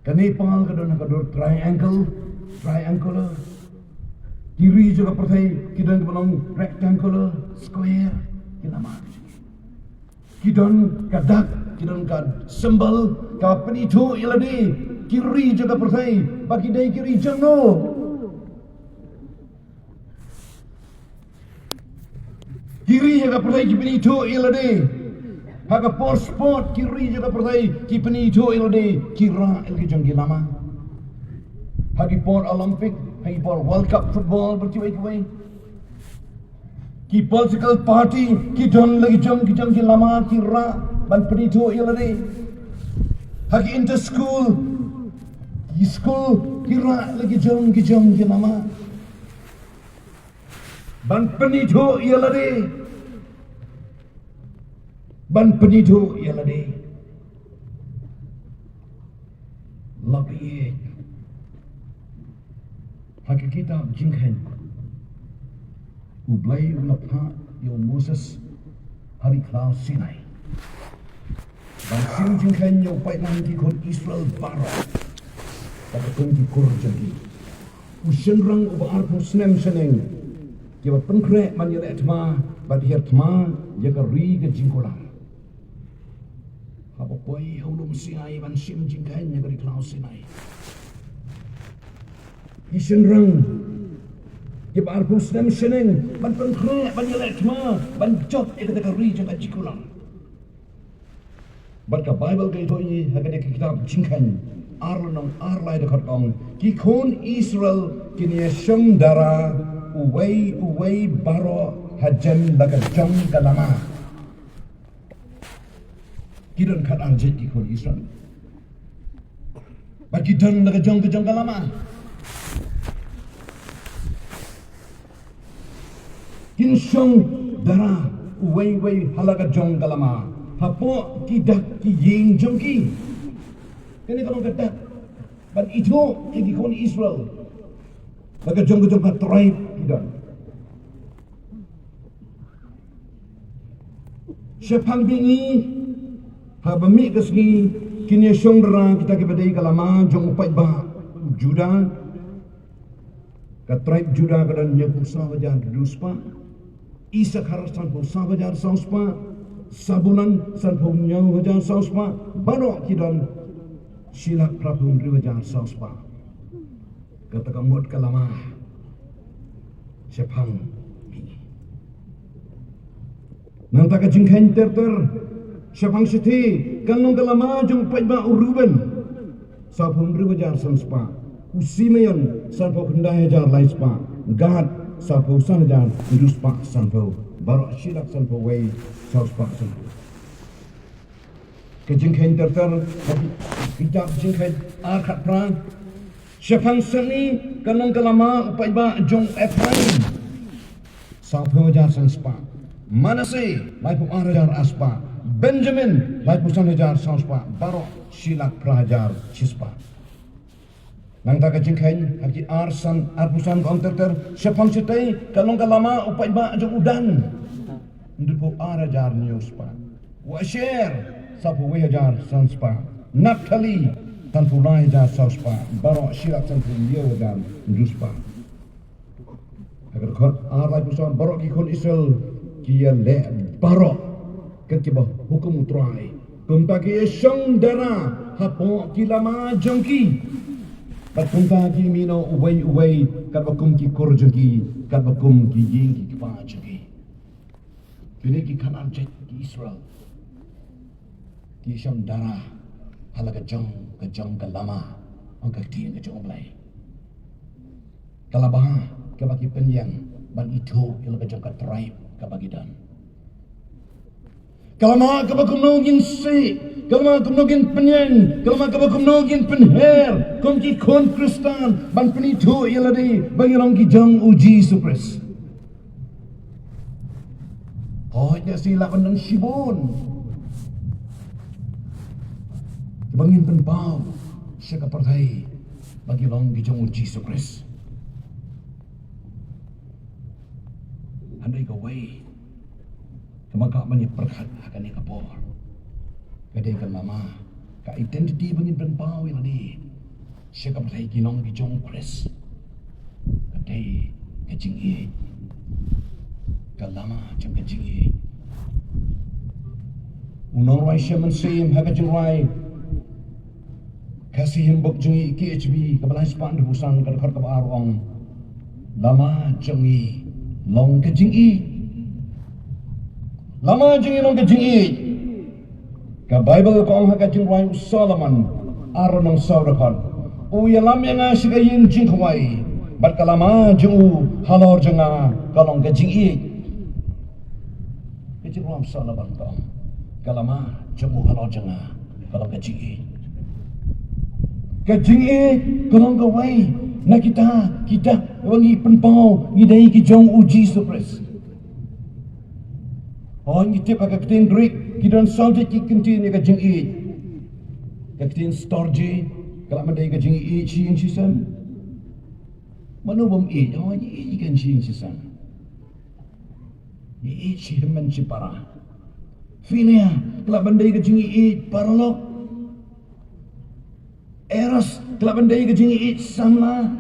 Ka Nepal ka don ha ka dur triangle, triangular. Ki ri jong ka pyrthei ki don kiba long rectangular, square, ki lama. Ki don ka dak, ki don ka symbol, ka pynithuh ïa lade, ki ri jong ka pyrthei ba ki dei ki ri jong no. Ki ri ha ka pyrthei ki pynithuh ïa lade. Ha ka por sport ki ri ha ka pyrthei ki pynithuh ïa lade, ki rah ïa la ki jong ki lama. Ha ki por Olympic, ha ki por World Cup football bad kiwei kiwei. Ki political party ki don la ki jong ki jong ki lama, ki rah ban pynithuh ïa lade. Ha ki inter school, ki school ki rah la ki jong ki jong ki lama ban pynithuh ïa lade. Ban pynithuh ïa lade. Lok ïa ha ka kitab Jingkheiñ. U Blei u la phah ïa u Moses ha ri khlaw Sinai ban shim jingkheiñ ïa u paidlang ki khun Israel baroh. Ba ka kum ki kur jong ki. U shynrang uba arphew snem shaneng, kiba pynkhreh ban ïaleh thma bad hiar thma ïa ka ri ka jingkular. Haba poi ha u lum Sinai ban shim jingkheiñ ïa ka ri khlaw Sinai. Ki shynrang kiba arphew snem shaneng ban pynkhreh ban ïaleh thma ban jop ïa kata ka ri jong ka jingkular. Bad ka Baibl ka ïathuh ïa ngi ha kane ka kitab Jingkheiñ ar lynnong ar lai dkhot ong, ki khun Israel kin ïashong dara uwei uwei baroh hajan la ka jong ka lama. Ki don khatar jait ki khun Israel. Bad ki don la ka jong ka jong ka lama. Kin shong dara uwei uwei ha la ka jong ka lama hapoh ki dak ki ïing jong ki. Kane ka long ka dak ban ithuh ïa ki khun Israel. La ka jong ka jong ka tribe ki don. Shaphang bad ngi, haba mih ka sngi, kin ïashong dara kita kiba dei ka lama jong u paidbah Judah. Ka tribe Judah ka don hynñiewphew saw hajar hynriew spah. Issakhar sanphew saw hajar saw spah. Sabulon sanphew hynñiew hajar saw spah. Baroh ki don shi lak phraphew hynriew hajar saw spah. Kata ka mut ka lama shaphang bad ngi. Nangta ka Jingkheiñ ter ter shaphang shithi kan long ka lama jong u paidbah u Reuben, sawphew hynriew hajar san spah. U Simeon, sanphew khyndai hajar lai spah. Gad, sawphew san hajar hynriew spah sanphew. Baroh shi lak sanphew wei saw spah sanphew. Ka Jingkheiñ ter ter, ka kitab Jingkheiñ ar khatphra. Shaphang sepngi kan long ka lama u paidbah jong u Ephraim, sawphew hajar san spah. Manasseh, laiphew ar hajar ar spah. Benjamin, laiphew san hajar saw spah. Baroh shi lak phra hajar shi spah. Nangta ka Jingkheiñ ha ki ar san, arphew san ka ong ter ter, shaphang shatei kan long ka lama u paidbah jong u Dan, hynriewphew ar hajar hynñiew spah. U Asher, sawphew wei hajar san spah. Naphtali, sanphew lai hajar saw spah. Baroh shi lak sanphew hynñiew hajar hynriew spah. Ha ka dkhot ar laiphew saw, baroh ki khun Israel ki ïaleh baroh kat kiba hukum u Trai. Kumta ki ïashong dara hapoh ki lama jong ki. Bad kumta ki mih noh uwei uwei katba kum ki kur jong ki, katba kum ki ïing ki kpa jong ki. Kine ki khanar jait ki Israel ki shong dara ha la ka jong, ka jong ka lama, ong ka ktien ka jong U Blei. Ka lama kaba ki pynïeng ban ithuh ïa la ka jong ka tribe kaba ki don. Ka lama kaba kumno ngin sih, ka lama kumno ngin pynïeng, ka lama kaba kumno ngin pynher kum ki khun Khristan ban pynithuh ïa lade ba ngi long ki jong U Jisu Khrist. Hooid, ngi sih lah ban don shibun ba ngin pynpaw sha ka pyrthei ba ngi long ki jong U Jisu Khrist. Hynrei kawei kaba nga kwah ban ïa pyrkhat ha kane ka por ka dei ka lama, ka identity ba ngin pynpaw ïa lade sha ka pyrthei ki long ki jong U Khrist. Ka dei ka jingïeit, ka lama jong ka jingïeit. U nongrwai Shem Mynsiem ha ka jingrwai Khasi Handbook jong ngi, K H B, kaba lai spah hynriewphew san, ka dkhot kaba ar ong: Lama jong ngi long ka jingïeit. Lama jong ngi long ka jingïeit. Ka Baibl ka ong ha ka jingrwai u Solomon, ar lynnong saw dkhot: U ïalam ïa nga sha ka ïing jingkhawai, bad ka lama jong u halor jong nga ka long ka jingïeit. Ka jingrwai u Solomon ka ong, ka lama jong u halor jong nga ka long ka jingïeit. Ka jingïeit ka long kawei na kita, kita ba ngi pynpaw ngi dei ki jong U Jisu Khrist. Hooid, ngi tip ha ka ktien Greek ki don saw tylli ki kyntien ïa ka jingïeit. Ka ktien storge ka lah ban dei ka jingïeit shi ïing shi sem. Mano bym ïeit? Hooid, ngi ïeit ïa ka shi ïing shi sem. Ngi ïeit shi hynmen shi para. Philia ka lah ban dei ka jingïeit paralok. Eros ka lah ban dei ka jingïeit samla.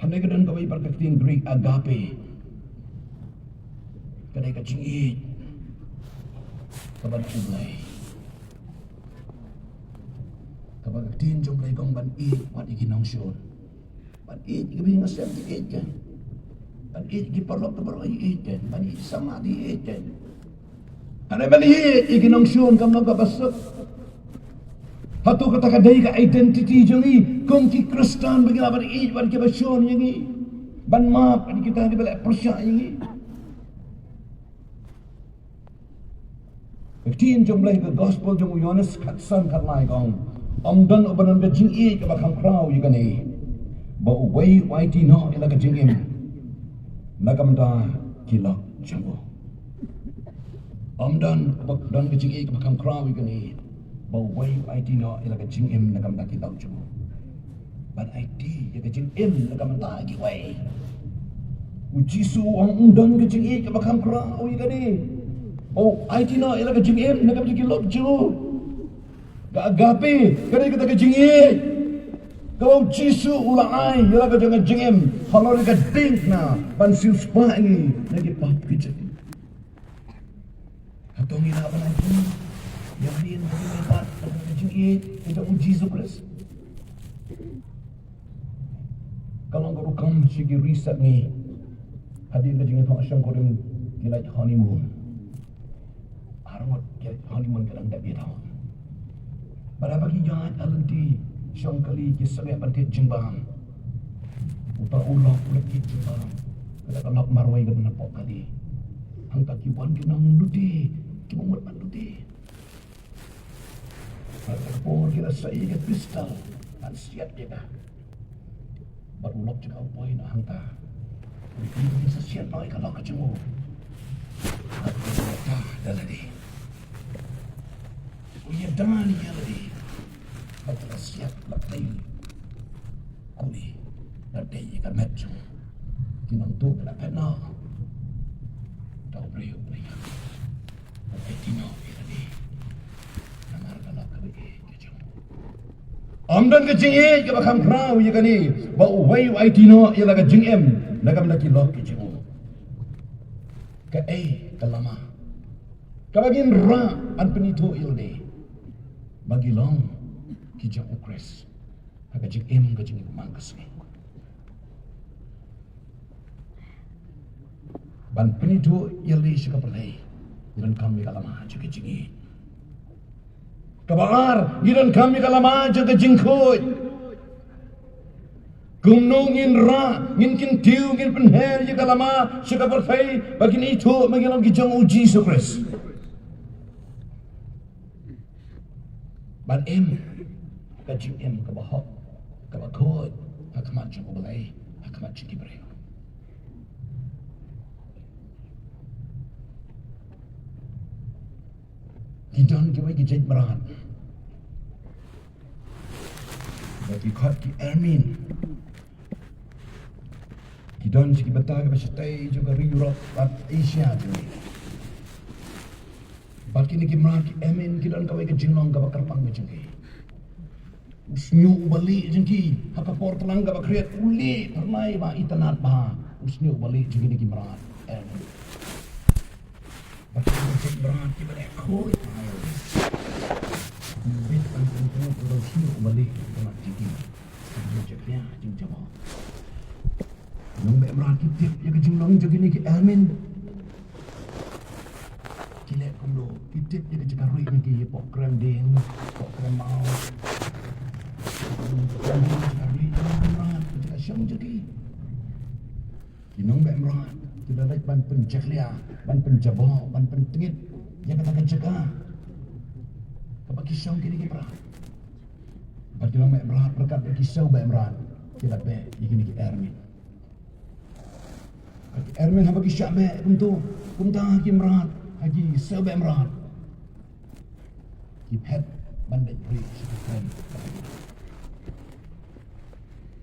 Hynrei ka don kawei pat ka ktien Greek, agape, ka dei ka jingïeit kaba na U Blei, kaba ka ktien jong U Blei ka ong ban ïeit wat ïa ki nongshun. Ban ïeit ki ba ïeit, ngi shem ki ïeit kein. Ban ïeit ki paralok, ki paralok ïeit kein. Ban ïeit samla ïeit kein. Hynrei ban ïeit ïa ki nongshun kam long kaba suk. Hato kata ka dei ka identity jong ngi kum ki Khristan, ba ngi lah ban ïeit wat ïa ki ba shun ïa ngi, ban map ïa kita ki ba leh pyrshah ïa ngi? Ka ktien jong U Blei, ka gospel jong u Ïoannis khatsan khatlai ka ong, ym don uba don ka jingïeit kaba kham khraw ïa kane, ba uwei u aiti noh ïa la ka jingim na ka bynta ki lok jong u. Ym don uba don ka jingïeit kaba kham khraw ïa kane, ba uwei u aiti noh ïa la ka jingim na ka bynta ki lok jong u. Ban aiti ïa ka jingim na ka bynta kiwei. U Jisu u ong ym don ka jingïeit kaba kham khraw ïa kane, ba u aiti noh ïa la ka jingim na ka bynta ki lok jong u. Ka agape ka dei kata ka jingïeit kaba u Jisu u la ai ïa la ka jong ka jingim halor ka diengphna ban siewspah ïa ngi na ki pop ki jong ngi. Hato ngi lah ban aiti ïa ka jingïeit ka jong u Jisu Khrist? Ka long ka rukom sha ki riewstad ngi hadien ka jingïathoh shongkurim, ki leit honeymoon. Arngut ki leit honeymoon, ka dang dep ïathoh. Bad haba ki ïaid ha lynti shong kali, ki sangeh ban thied jingbam. Uta u lok u la thied jingbam, ka dei ka lok marwei kaba na pok kali. Hangta ki wan ki nonglute kiba mut ban lute. Bad ka por ki la sa ïa ka pistol ban siat ïa ka. Bad u lok jong ka u poi na hangta. U ïa sa siat noh ïa ka lok ka jong u. Bad u ïada da lade. U ïada ïa lade. Bad ka la siat, la dei kuli, la dei ïa ka met jong u. Ki nongtuh ki la phet noh. Uta u briew u la ïap. Bad aiti noh ïa lade. Namar ka lok kaba ïeit ka jong u. Ym don ka jingïeit kaba kham khraw ïa kane, ba uwei u aiti noh ïa la ka jingim na ka bynta ki lok ki jong u. Kaei ka lama kaba ngin rah ban pynithuh ïa lade ba ngi long ki jong u Khrist ha ka jingim ka jingim man ka sngi. Ban pynithuh ïa lade sha ka pyrthei, ngi donkam ïa ka lama jong ka jingïeit. Kaba ar, ngi donkam ïa ka lama jong ka jingkhuid. Kumno ngin rah, ngin kyntiew, ngin pynher ïa ka lama sha ka pyrthei ba kin ithuh ba ngi long ki jong u Jisu Khrist. Ban im ka jingim kaba hok, kaba khuid ha khmat jong U Blei, ha khmat jong ki briew. Ki don kiwei ki jait mrad ba ki khot ki Armin. Ki don sha ki bynta kiba shatei jong ka ri Europe bad Asia jong ngi. Bad kine ki mrad ki Armin ki don kawei ka jinglong kaba kyrpang ka jong ki. U shñiuh uba lieh jong ki ha ka por tlang kaba khriat u lieh phyrnai ba itynnad bha. U shñiuh uba lieh jong kine ki mrad Armin. Bad ki mrad kiba leh khuid bha ïa u. Bit ban pynpynïoh u shñiuh uba lieh jong ki mrad jong ki. Jingjakhlia, jingjaboh. Nongbeh mrad ki tip ïa ka jinglong jong kine ki Armin. Ki leh kumno, ki tip ïa ka jaka rieh jong ki hapoh krem dieng, hapoh krem maw. Ka jaka rieh jong ki mrad, ka jaka shong jong ki. Ki nongbeh mrad ki la leit ban pynjakhlia, ban pynjaboh, ban pyntngit ïa kata ka jaka kaba ki shong kine ki mrad. Bad ki nongbeh mrad, ryngkat bad ki sawbeh mrad, ki la beh ïa kine ki Armin. Bad ki Armin haba ki shah beh kumto, kumta ki mrad, ha ki sawbeh mrad, ki phet ban leit rieh sha ka krem.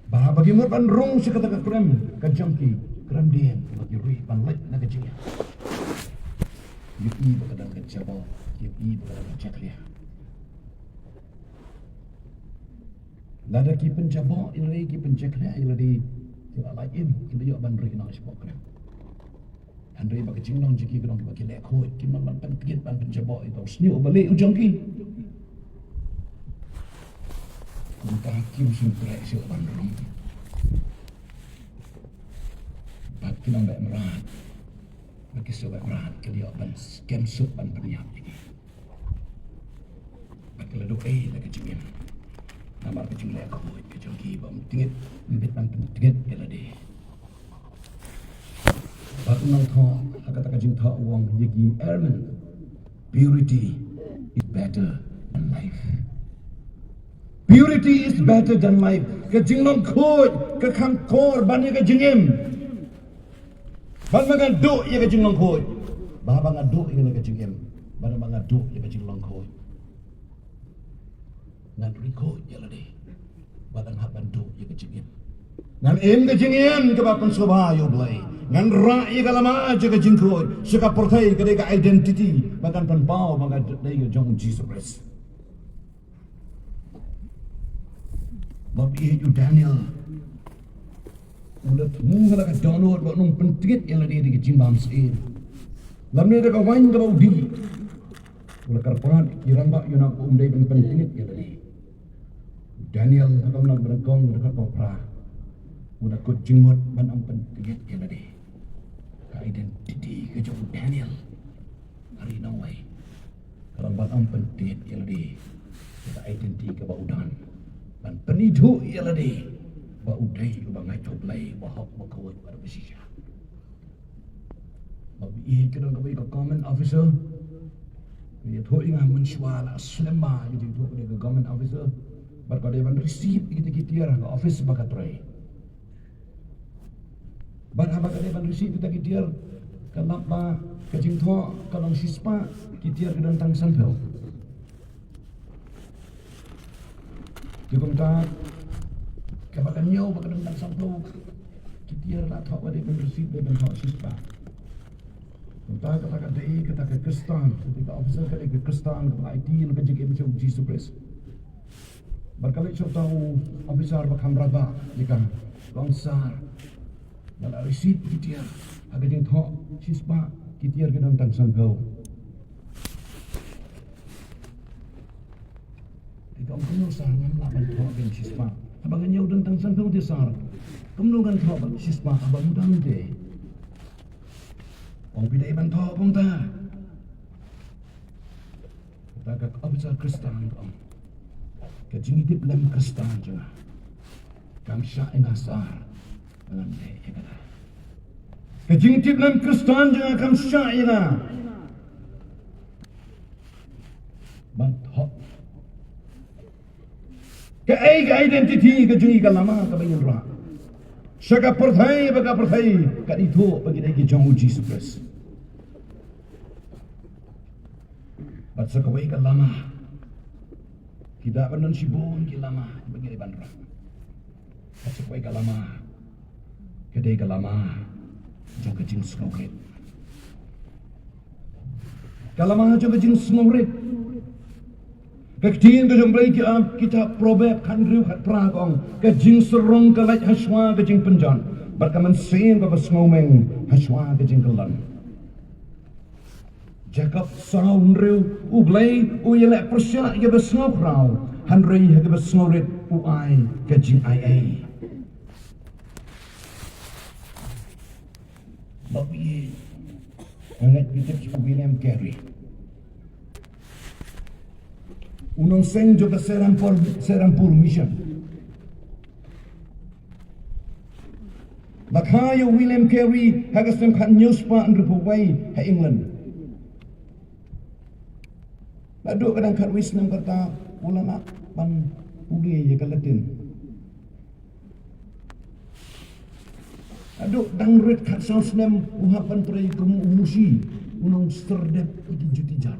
Ba haba ki mut ban rung sha kata ka krem ka jong ki, krem dieng, ba ki rieh ban leit na ka jingïap. Ki ïohi ba ka don ka jaboh, ki ïohi ba ka don ka jakhlia. Lada ki pynjaboh ïa lade, ki pynjakhlia ïa lade, ki la lait im, ki la ïoh ban rieh noh shapoh krem. Hynrei ba ka jinglong jong ki ka long ba ki leh khuid, kim nang ban pyntngit ban pynjaboh ïa uta u shñiuh uba lieh u jong ki. Kumta kim shym treh shuh ban rung. Bad ki nongbeh mrad, bad ki sawbeh mrad ki la ïoh ban skhem suk ban pynïap ïa ki. Bad ki la duh ei da ka jingim. Namar ka jingleh khuid ka jong ki ba ym tngit, ym bit ban pyntngit ïa lade. Bad u nongthoh ha kata ka jingthoh u ong ïa ki Armin, purity is better than life. Purity is better than life. Ka jinglong khuid ka kham kor ban ïa ka jingim. Bad ma nga duh ïa ka jinglong khuid. Ba, ba nga duh ïa ka jingim. Ba, ba nga duh ïa ka jinglong khuid. Ngan rieh khuid ïa lade. Bad ngan hap ban duh ïa ka jingim. Ngan im ka jingim kaba pynsngewbha ïa U Blei. Ngan rah ïa ka lama jong ka jingkhuid. Sha ka pyrthei ka dei ka identity ba ngan pynpaw ba nga dei ka jong U Jisu Khrist. Bad ïa u Daniel u la thmu ha la ka dohnud ba un ym pyntngit ïa lade da ka jingbam syiem. Lymne da ka waiñ kaba u dih. U la kyrpad ïa ki rangbah ïa u ba um dei ban pyntngit ïa lade. Daniel ha ka lynnong ba nyngkong dkhot ba phra. U la kut jingmut ban ym pyntngit ïa lade. Ka identity ka jong u Daniel. Hari nongwei. Ka long ban ym pyntngit ïa lade. Ka identity kaba u don. Ban pynithuh ïa lade. Ba u dei uba ngeit ha U Blei, uba hok, uba khuid, uba don ka shisha. Ba u ïeit ka don kaba ïa ka government officer. Ïathuh ïa nga mynshuwa la slem bha ïa jingthoh ka dei ka government officer. Bad ka dei ban receive ïa kita ki tiar ha ka office ba ka trei. Bad haba ka dei ban receive kita ki tiar, ka lap ba ka jingthoh ka long shispah, ki tiar ki don tang sanphew. Te kumta kaba ka ñiew ba ka don tang sanphew ki tiar la thoh ba dei ban receive, dei ban thoh shispah. Kumta kata ka dei kata ka Khristan, kata ka officer ka dei ka Khristan kaba aiti na ka jingim jong U Jisu Khrist. Bad ka leit sha uta u officer ba kham radbah ïa ka, ka ong, "Sir, nga la receive ki tiar ha ka jingthoh shispah, ki tiar ki don tang sanphew." Te Kumno sa ngam lah ban thoh biang shispah haba nga ñiew don tang san phew tylli sar? Kumno ngan thoh biang shispah haba ym don te? Ong phi dei ban thoh kumta. Kata ka officer Khristan ka ong, ka jingïatiplem Khristan jong nga kam shah ïa nga sar. Ngan leh ïa kata. Ka jingïatiplem Khristan jong nga kam shah ïa nga ban thoh kaei ka identity ka jong ngi, ka lama kaba ngin rah sha ka pyrthei, ba ka pyrthei kan ithuh ba ngi dei ki jong U Jisu Khrist. Bad sa kawei ka lama, ki da ban don shibun ki lama ba ngi dei ban rah. Bad sa kawei ka lama, ka dei ka lama jong ka jingsngewrit. Ka lama jong ka jingsngewrit. Ka ktien ka jong U Blei ki, ah, kitab Proverb khathynriew khatphra ka ong, ka jingsarong ka lait hashwa ka jingpynjot, bad ka mynsiem kaba sngewmeng hashwa ka jingkyllon. Jakob saw hynriew, U Blei u ïaleh pyrshah ïa kiba sngewkhraw, hynrei ha kiba sngewrit u ai ka jingaiei. Bad u ïa, nga ngeit phi tip u William Carey, u nongseng jong ka Serampore, Serampore Mission. La kha ïa u William Carey ha ka snem khathynñiew spah hynriewphew wei ha England. Naduh ka dang khatwei snem kata u la lah ban pule ïa ka Latin. Naduh dang rit khatsaw snem u hap ban trei kum u mushi, u nongserdep ïa ki juti jat.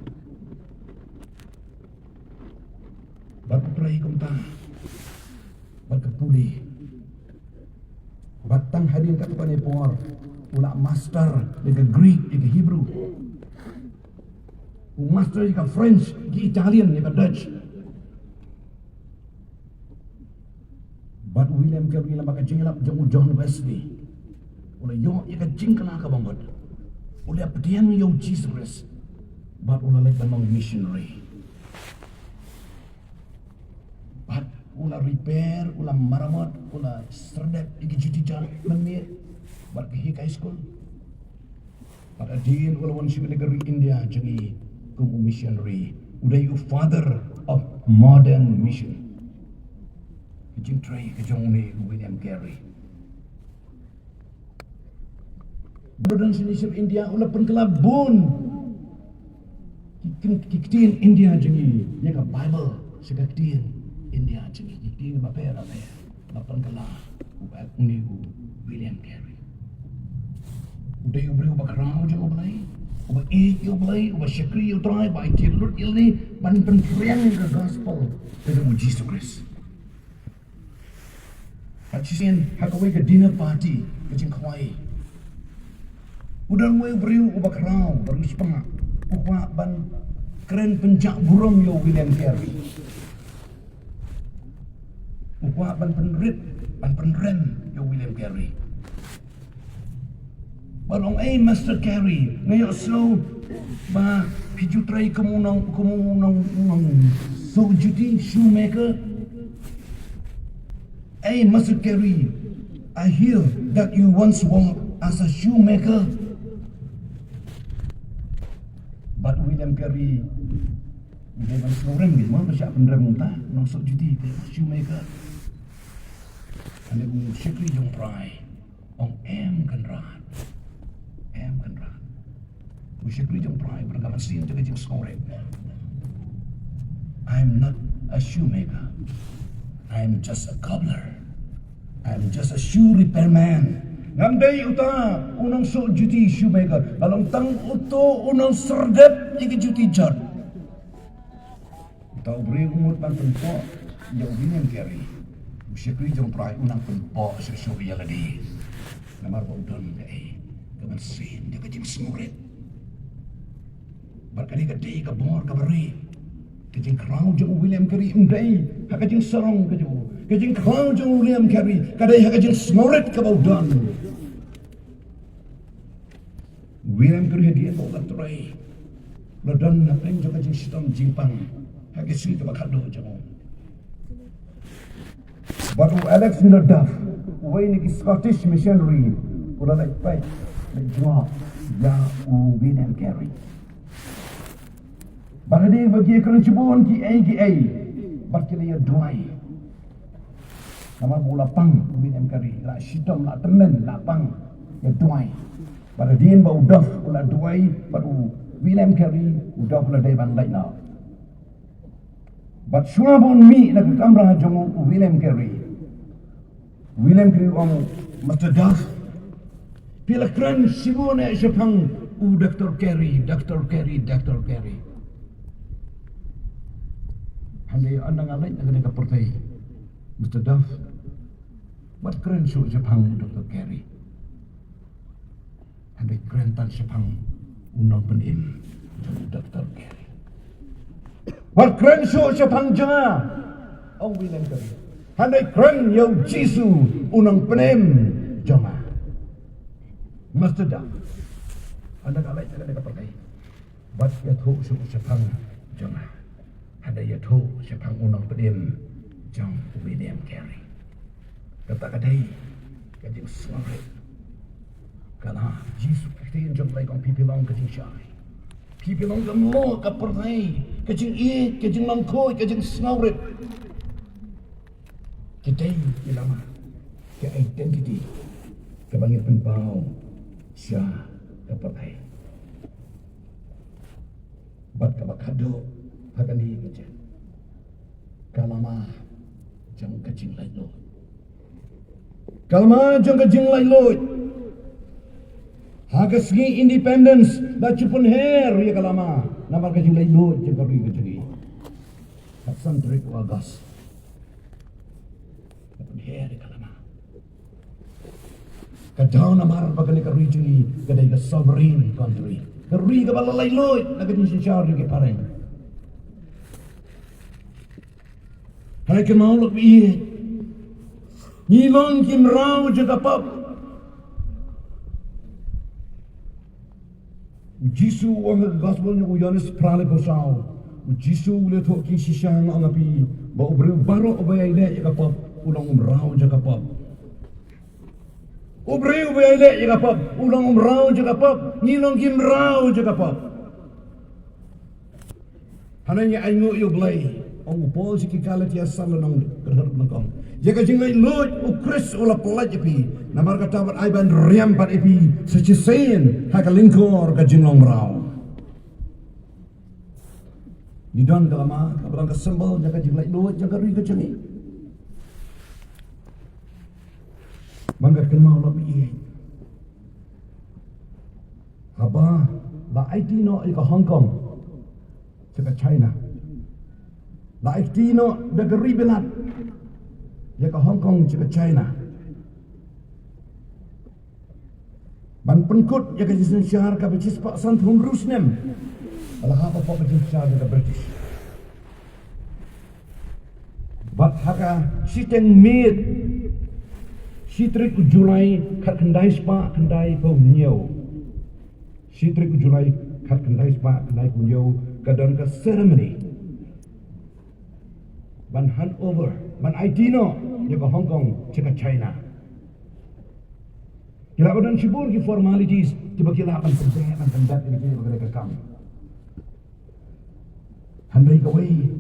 Bad u trei kumta, bad ka pule. Bad tang hadien katto katne por u la master ïa ka Greek, ïa ka Hebrew. U master ïa ka French, ïa ka Italian, ïa ka Dutch. Bad u William Carey, lem bad ka jingïalap jong u John Wesley, u la ïoh ïa ka jingkylla kaba mut. U la pdiang ïa U Jisu Khrist bad u la leit ban long missionary. Bad u la repair, u la maramot, u la serdep ïa ki juti jat mynmiet bad ka Hick High School. Bad hadien u la wan sha ka ri India jong ngi kum u missionary. U dei u father of modern mission. Ka jingtrei ka jong une u William Carey. Bad u don shane sha India u la pynkylla bun ki, ki, ki ktien India jong ngi, ïa ka Bible sha ka ktien India jong ngi, ki ktien bapher bapher. Ba pynkylla u, une u William Carey. U dei u briew uba khraw jong U Blei, uba ïeit ïa U Blei, uba shakri ïa U Trai, ba aiti lut ïa lade ban pynphriang ïa ka gospel ka jong U Jisu Khrist. Bad shisien ha kawei ka dinner party, ka jingkhawai, u don uwei u briew uba khraw, uba riewspah, u kwah ban kren pynjah burom ïa u William Carey. U kwah ban pynrit, ban pynrem ïa u William Carey. Bad u ong, "Ei Master Carey, nga ïohsngew ba phi ju trei kum u nong, kum u nong, u nongsuh juti, shoemaker. Ei Master Carey, I hear that you once worked as a shoemaker." Bad u William Carey u dei ban sngewrem beit mo, ba shah pynrem uta u nongsuh juti, te shoemaker. Hynrei u shakri jong u Trai u ong, "Em Kynrad, em Kynrad." U shakri jong u Trai u don ka mynsiem jong ka jingsngewrit. "I'm not a shoemaker. I'm just a cobbler. I'm just a shoe repairman." Ngam dei uta u nongsuh juti, shoemaker. Nga long tang uto u nongserdep ïa ki juti jot. Uta u briew u mut ban pynpoh ïa u William Carey. U shakri jong u Trai u nang pynpoh shuh shuh ïa lade. Namar ba u don kaei, ka mynsiem jong ka jingsngewrit. Bad ka dei, ka dei ka bor kaba rit. Ka jingkhraw jong u William Carey ym dei ha ka jingsarong ka jong u. Ka jingkhraw jong u William Carey ka dei ha ka jingsngewrit kaba u don. William Carey hadien ba u la trei, u la don hapdeng jong ka jingshitom jingpang ha ka sngi kaba khatduh jong u. Bad u Alexander Duff, uwei na ki Scottish missionary, u la leit peit, leit jngoh ïa u William Carey. Bad hadien ba ki ïakren shibun kiei kiei, bad ki la ïaduwai. Namar ba u la pang u William Carey, la shitom, la tymmen, la pang, ïaduwai. Bad hadien ba u Duff u la duwai bad u William Carey, u Duff u la dei ban leit noh. Bad shuwa ba un mih na ka kamra jong u William Carey, William Carey u ong, Mister Duff, phi la kren shibun eh shaphang u Doktor Carey, Doktor Carey, Doktor Carey. Hynrei ynda nga leit na kane ka pyrthei, Mister Duff, wat kren shuh shaphang u Doktor Carey. Hynrei kren tang shaphang u nongpynim jong u Doktor Carey. Wat kren shuh shaphang jong nga, ong William Carey. Hynrei kren ïa u Jisu, u nongpynim jong nga. Mister Duff, ynda nga leit na kane ka pyrthei, wat ïathuh shuh shaphang jong nga, hynrei ïathuh shaphang u nongpynim jong u William Carey. Kata ka dei ka jingsngewrit. Ka la Jisu Khrist jong U Blei u ong, phi phi long ka jingshai. Phi phi long ka mluh ka pyrthei, ka jingïeit, ka jinglong khuid, ka jingsngewrit. Ki dei ki lama, ki identity kaba ngi pynpaw sha ka pyrthei. Bad kaba khadduh ha kane ka jingkren, ka lama jong ka jinglaitluid. Ka lama jong ka jinglaitluid. Ha ka sngi independence la ju pynher ïa ka lama namar ka jinglaitluid jong ka ri ka jong ngi. Ka san tarik u August. Ka pynher ïa ka lama. Ka daw namar ba kane ka ri jong ngi ka dei ka sovereign country. Ka ri kaba la laitluid na ka jingsynshar jong ki phareng. Hynrei kynmaw lok ïa, ngi long ki mraw jong ka pop. U Jisu u ong ha ka gospel jong u Ïoannis phra laiphew saw. U Jisu u la ïathuh ïa ki shisha, nga ong ïa phi ba u briew baroh uba ïaileh ïa ka pop u long u mraw jong ka pop. U briew uba ïaileh ïa ka pop u long u mraw jong ka pop. Ngi long ki mraw jong ka pop. Hynrei ngi ainguh ïa U Blei, ong u Paul sha ki Galatia san lynnong khyndai, ong, ïa ka jinglaitluid u Khrist u la pyllait ïa phi. Namar kata wat ai ban riam pat ïa phi sa shisien ha ka lyngkor ka jinglong mraw. Ngi don ka lama kaba long ka symbol jong ka jinglaitluid jong ka ri ka jong ngi. Ban ka kynmaw lok ïa, haba la aiti noh ïa ka Hong Kong sha ka China. La aiti noh da ka ri Bilat ïa ka Hong Kong sha ka China. Ban pynkut ïa ka jingsynshar kaba shispah sanphew hynriew snem. Ba la hap hapoh ka jingsynshar jong ka British. Bad ha ka shiteng miet, shi tarik u July khatkhyndai spah khyndaiphew hynñiew. Shi tarik u July khatkhyndai spah khyndaiphew hynñiew ka don ka ceremony ban hand over, ban aiti noh ïa ka Hong Kong sha ka China. Ki lah ba don shibun ki formalities kiba ki lah ban pyndep, ban pyndep ïa kane ka kam. Hynrei kawei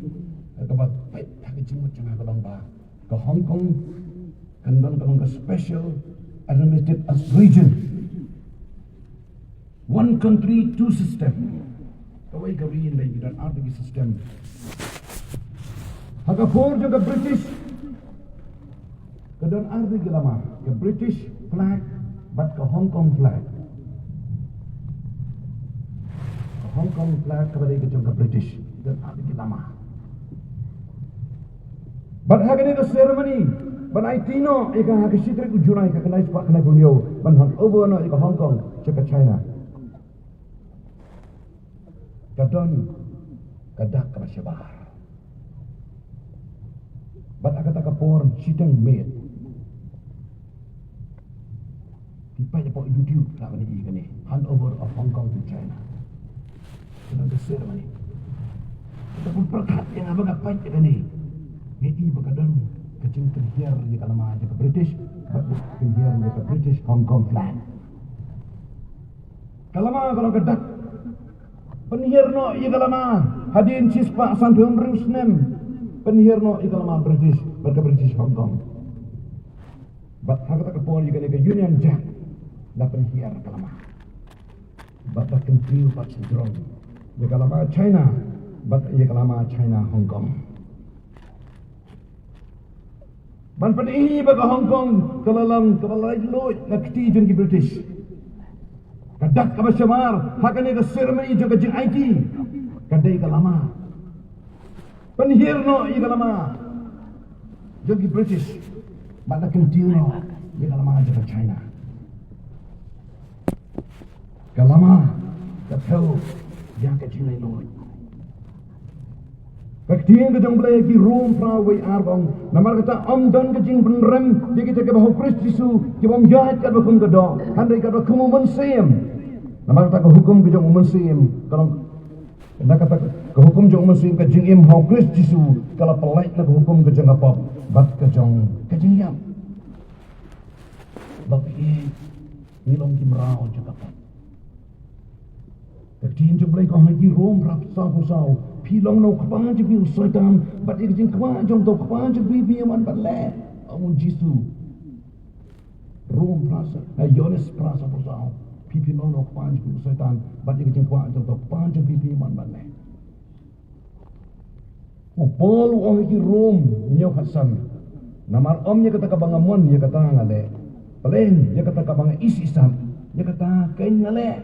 kaba peit ha ka jingmut jong nga ka long ba ka Hong Kong kan don, kan long ka special administrative region. One country, two system. Kawei ka ri hynrei ki don artylli ki system. Ha ka por jong ka British ka don artylli ki lama, ka British flag bad ka Hong Kong flag. Ka Hong Kong flag kaba dei ka jong ka British, don artylli ki lama. Bad ha kane ka ceremony ban aiti noh ïa ka ha ka shi tarik u July khatkhyndai spah khyndaiphew hynñiew ban hand over noh ïa ka Hong Kong sha ka China, ka don ka dak kaba shabar. Bad ha kata ka por shiteng miet, phi peit hapoh YouTube lah ban ïohi ïa kane, hand over of Hong Kong to China. Ka don ka ceremony. Kata pun pyrkhat ïa nga ba nga peit ïa kane, nga i ba ka don Ka jingpynhiar ïa ka lama jong ka British, bad pynhiar ïa ka British Hong Kong flag. Ka lama ka long ka dak. Pynhiar noh ïa ka lama hadien shispah sanphew hynriew snem. Pynhiar noh ïa ka lama British bad ka British Hong Kong. Bad ha kata ka por ïa kane ka Union Jack la pynhiar ka lama. Bad la kyntiew pat sha jrong ïa ka lama China bad ïa ka lama China Hong Kong. Ban pyni ba ka Hong Kong ka la long kaba laitluid na kti jong ki British. Ka dak kaba shamar ha kane ka seremoni jong ka jingaiti ka dei ka lama. Pynhiar noh ïa ka lama jong ki British bad la kyntiew noh ïa ka lama jong ka China. Ka lama ka thew ïa ka jinglaitluid. Ka ktien ka jong U Blei ha ki Rom phra wei ar ka ong, namar kata ym don ka jingpynrem ïa kita kiba ha U Khrist Jisu, ki bym ïaid katba kum ka doh, hynrei katba kum u Mynsiem. Namar kata ka hukum ka jong u Mynsiem ka long, na kata ka hukum jong u Mynsiem, ka jingim ha U Khrist Jisu ka la pyllait na ka hukum ka jong ka pop bad ka jong ka jingïap. Ba phi, ngi long ki mraw jong ka pop. Ka ktien jong U Blei ka ong ha ki Rom phra saw phew saw, phi long na u kpa jong phi u Soitan, bad ïa ka jingkwah jong uta u kpa jong phi phi ïa wan ban leh, ong u Jisu. Rom phra saw, eh, Ïoannis phra saw phew saw, phi, phi long na u kpa jong phi u Soitan, bad ïa ka jingkwah jong uta u kpa jong phi phi ïa wan ban leh. U Paul u ong ha ki Rom hynñiew khatsan, namar ym ïa kata kaba nga mon ïa kata nga leh, pleng ïa kata kaba nga isisat, ïa kata keiñ nga leh.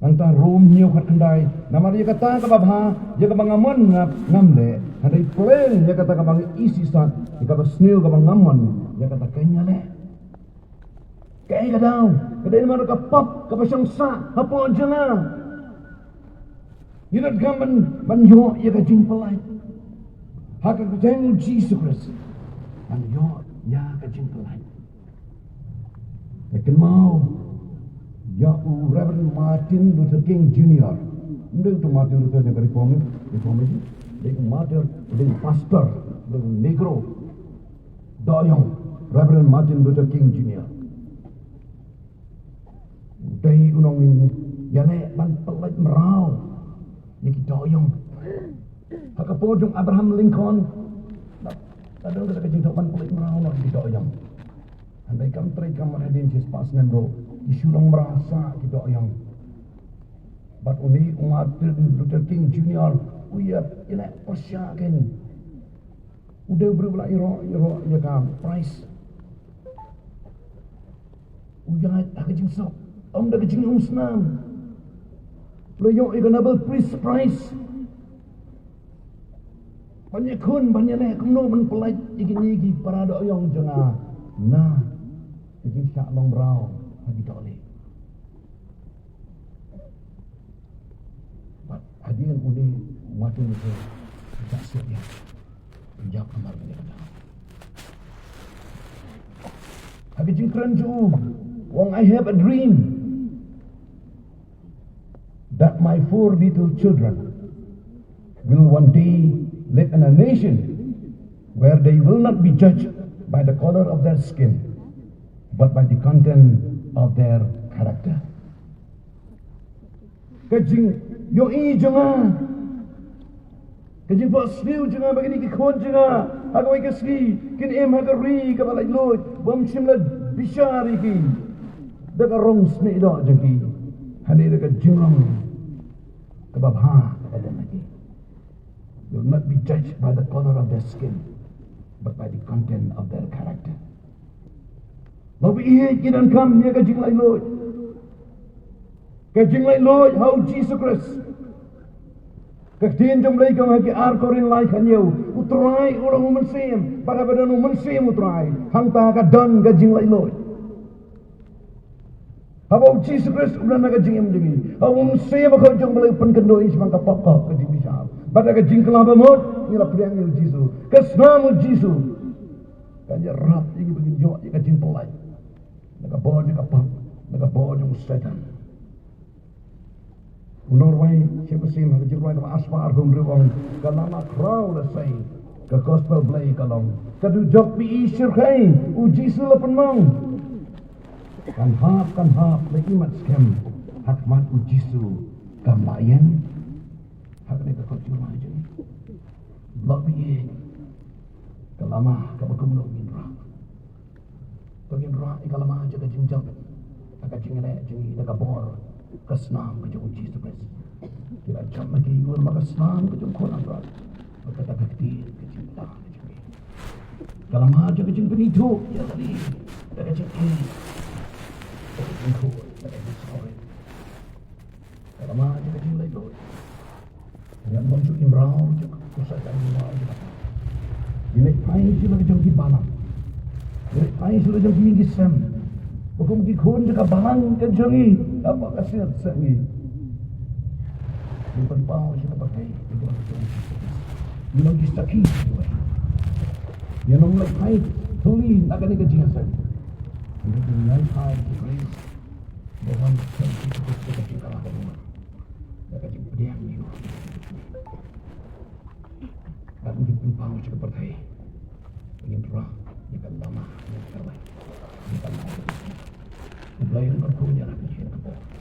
Nangta Rom hynñiew khatkhyndai, namar ïa kata kaba bha, ïa kaba nga mon nga, ngam leh, hynrei pleng ïa kata kaba nga isisat, ïa kaba sniew kaba ngam mon, ïa kata keiñ nga leh. Kaei ka daw? Ka dei namar ka pop kaba shong sah hapoh jong nga. Ngi donkam ban, ban ïoh ïa ka jingpyllait ha ka kyrteng u Jisu Khrist. Ban ïoh ïa ka jingpyllait. Nga kynmaw ïa u Reverend Martin Luther King Junior. Ym dei uta u Martin Luther jong ka Reform, Reformation. Dei u Martin, dei u pastor, dei u Negro. Doh ïong, Reverend Martin Luther King Junior. Dei u nongïaleh ban pyllait mraw ïa ki doh ïong. Ha ka por jong Abraham Lincoln, la, la don kata ka jingdoh ban pyllait mraw noh ïa ki doh ïong. Hynrei kam trei kam hadien shispah snem ruh, ki shu long mraw sah ki doh ïong. Bad une u Martin Luther King Junior u ïa, ïaleh pyrshah keiñ. U dei u briew ba la ïaroh, ïaroh ïa ka prize. U ïaid ha ka jingsuk, ym da ka jingumsnam. U la ïoh ïa ka Nobel Peace Prize. Ban ïakhun, ban ïaleh kumno ban pyllait ïa kine ki para doh ïong jong nga na ka jingshah long mraw ha ki dohlieh. Bad hadien une u Martin Luther u shah siat ïa, u ïap namar kane ka daw. Ha ka jingkren jong u, u ong, "I have a dream that my four little children will one day live in a nation where they will not be judged by the color of their skin, but by the content of their character." Ka jingïohi jong nga, ka jingphohsniew jong nga ba kine ki khun jong nga ha kawei ka sngi kin im ha ka ri kaba laitluid, bym shym la bishar ïa ki da ka rong snieh doh jong ki, hynrei da ka jinglong kaba bha kaba don ha ki. Will not be judged by the color of their skin, but by the content of their character. Lada ïa ki donkam ïa ka jinglaitluid, ka jinglaitluid ha u Jisu Khrist. Ka ktien jong U Blei ka ong ha ki ar Korinth lai khathynñiew, U Trai u long u Mynsiem, bad haba don u Mynsiem U Trai, hangta ka don ka jinglaitluid. Haba u Jisu Khrist u don ha ka jingim jong ngi, haba u Mynsiem Bakhuid jong U Blei u pynkynduh ïa ngi shaphang ka pop, ka jingbishar, bad ha ka jingkylla bamut ngi la pdiang ïa u Jisu. Ka snam u Jisu kan ïarap ïa ngi ba ngin ïoh ïa ka jingpyllait na ka bor jong ka pop, na ka bor jong u Soitan. U nongrwai Shem Kassim ha ka jingrwai kaba arspah arphew hynriew u ong, ka lama khraw lehse Ka gospel Blei ka long, ka dujok ba i shyrkhei, u Jisu la pynmong. Kan hap, kan hap, la imat skhem ha khmat u Jisu kam lah ïeng. Ha kane ka kot jong ngi, la ba i ka lama kaba kumno ngin rah. To ngin rah ïa ka lama jong ka jingjop, da ka jingïaleh jong ngi, da ka bor, ka snam ka jong u Jisu Khrist. Ki la jop ma ki, ngur ma ka snam ka jong u Khun Android. Bad kata ka ktien ka jingpynim ka jong ngi. Ka lama jong ka jingpynithuh ïa kane, da ka jingïeit, da ka jingkhuid, da ka jingsawa. Ka lama jong ka jinglaitluid. Ngan bam shu im rau jong ka kursa jong ngi, ngi leit phai sha la ka jong ki balang. Ngi leit phai sha la jong ki ïing ki sem. Ba kum ki khun jong ka balang ka jong ngi, kaba ka sngewsih ngi. Ngi pynpaw sha ka pyrthei ïa ka balang jong ngi. Ngi long ki sakhi. Ngi long leit phai thylli na kane ka jingïaseng. Ngi leit phai ki Khrist. Ba wan sha ka jingkhuid ka jingkhuid ka jingkhuid. Da ka jingpdiang ïa u. Ka jingpynpaw sha ka pyrthei. Ngin rah ïa ka lama, ïa ka lama, ïa ka lama. U Blei un kyrkhu ïa la ka jingkyrkhu.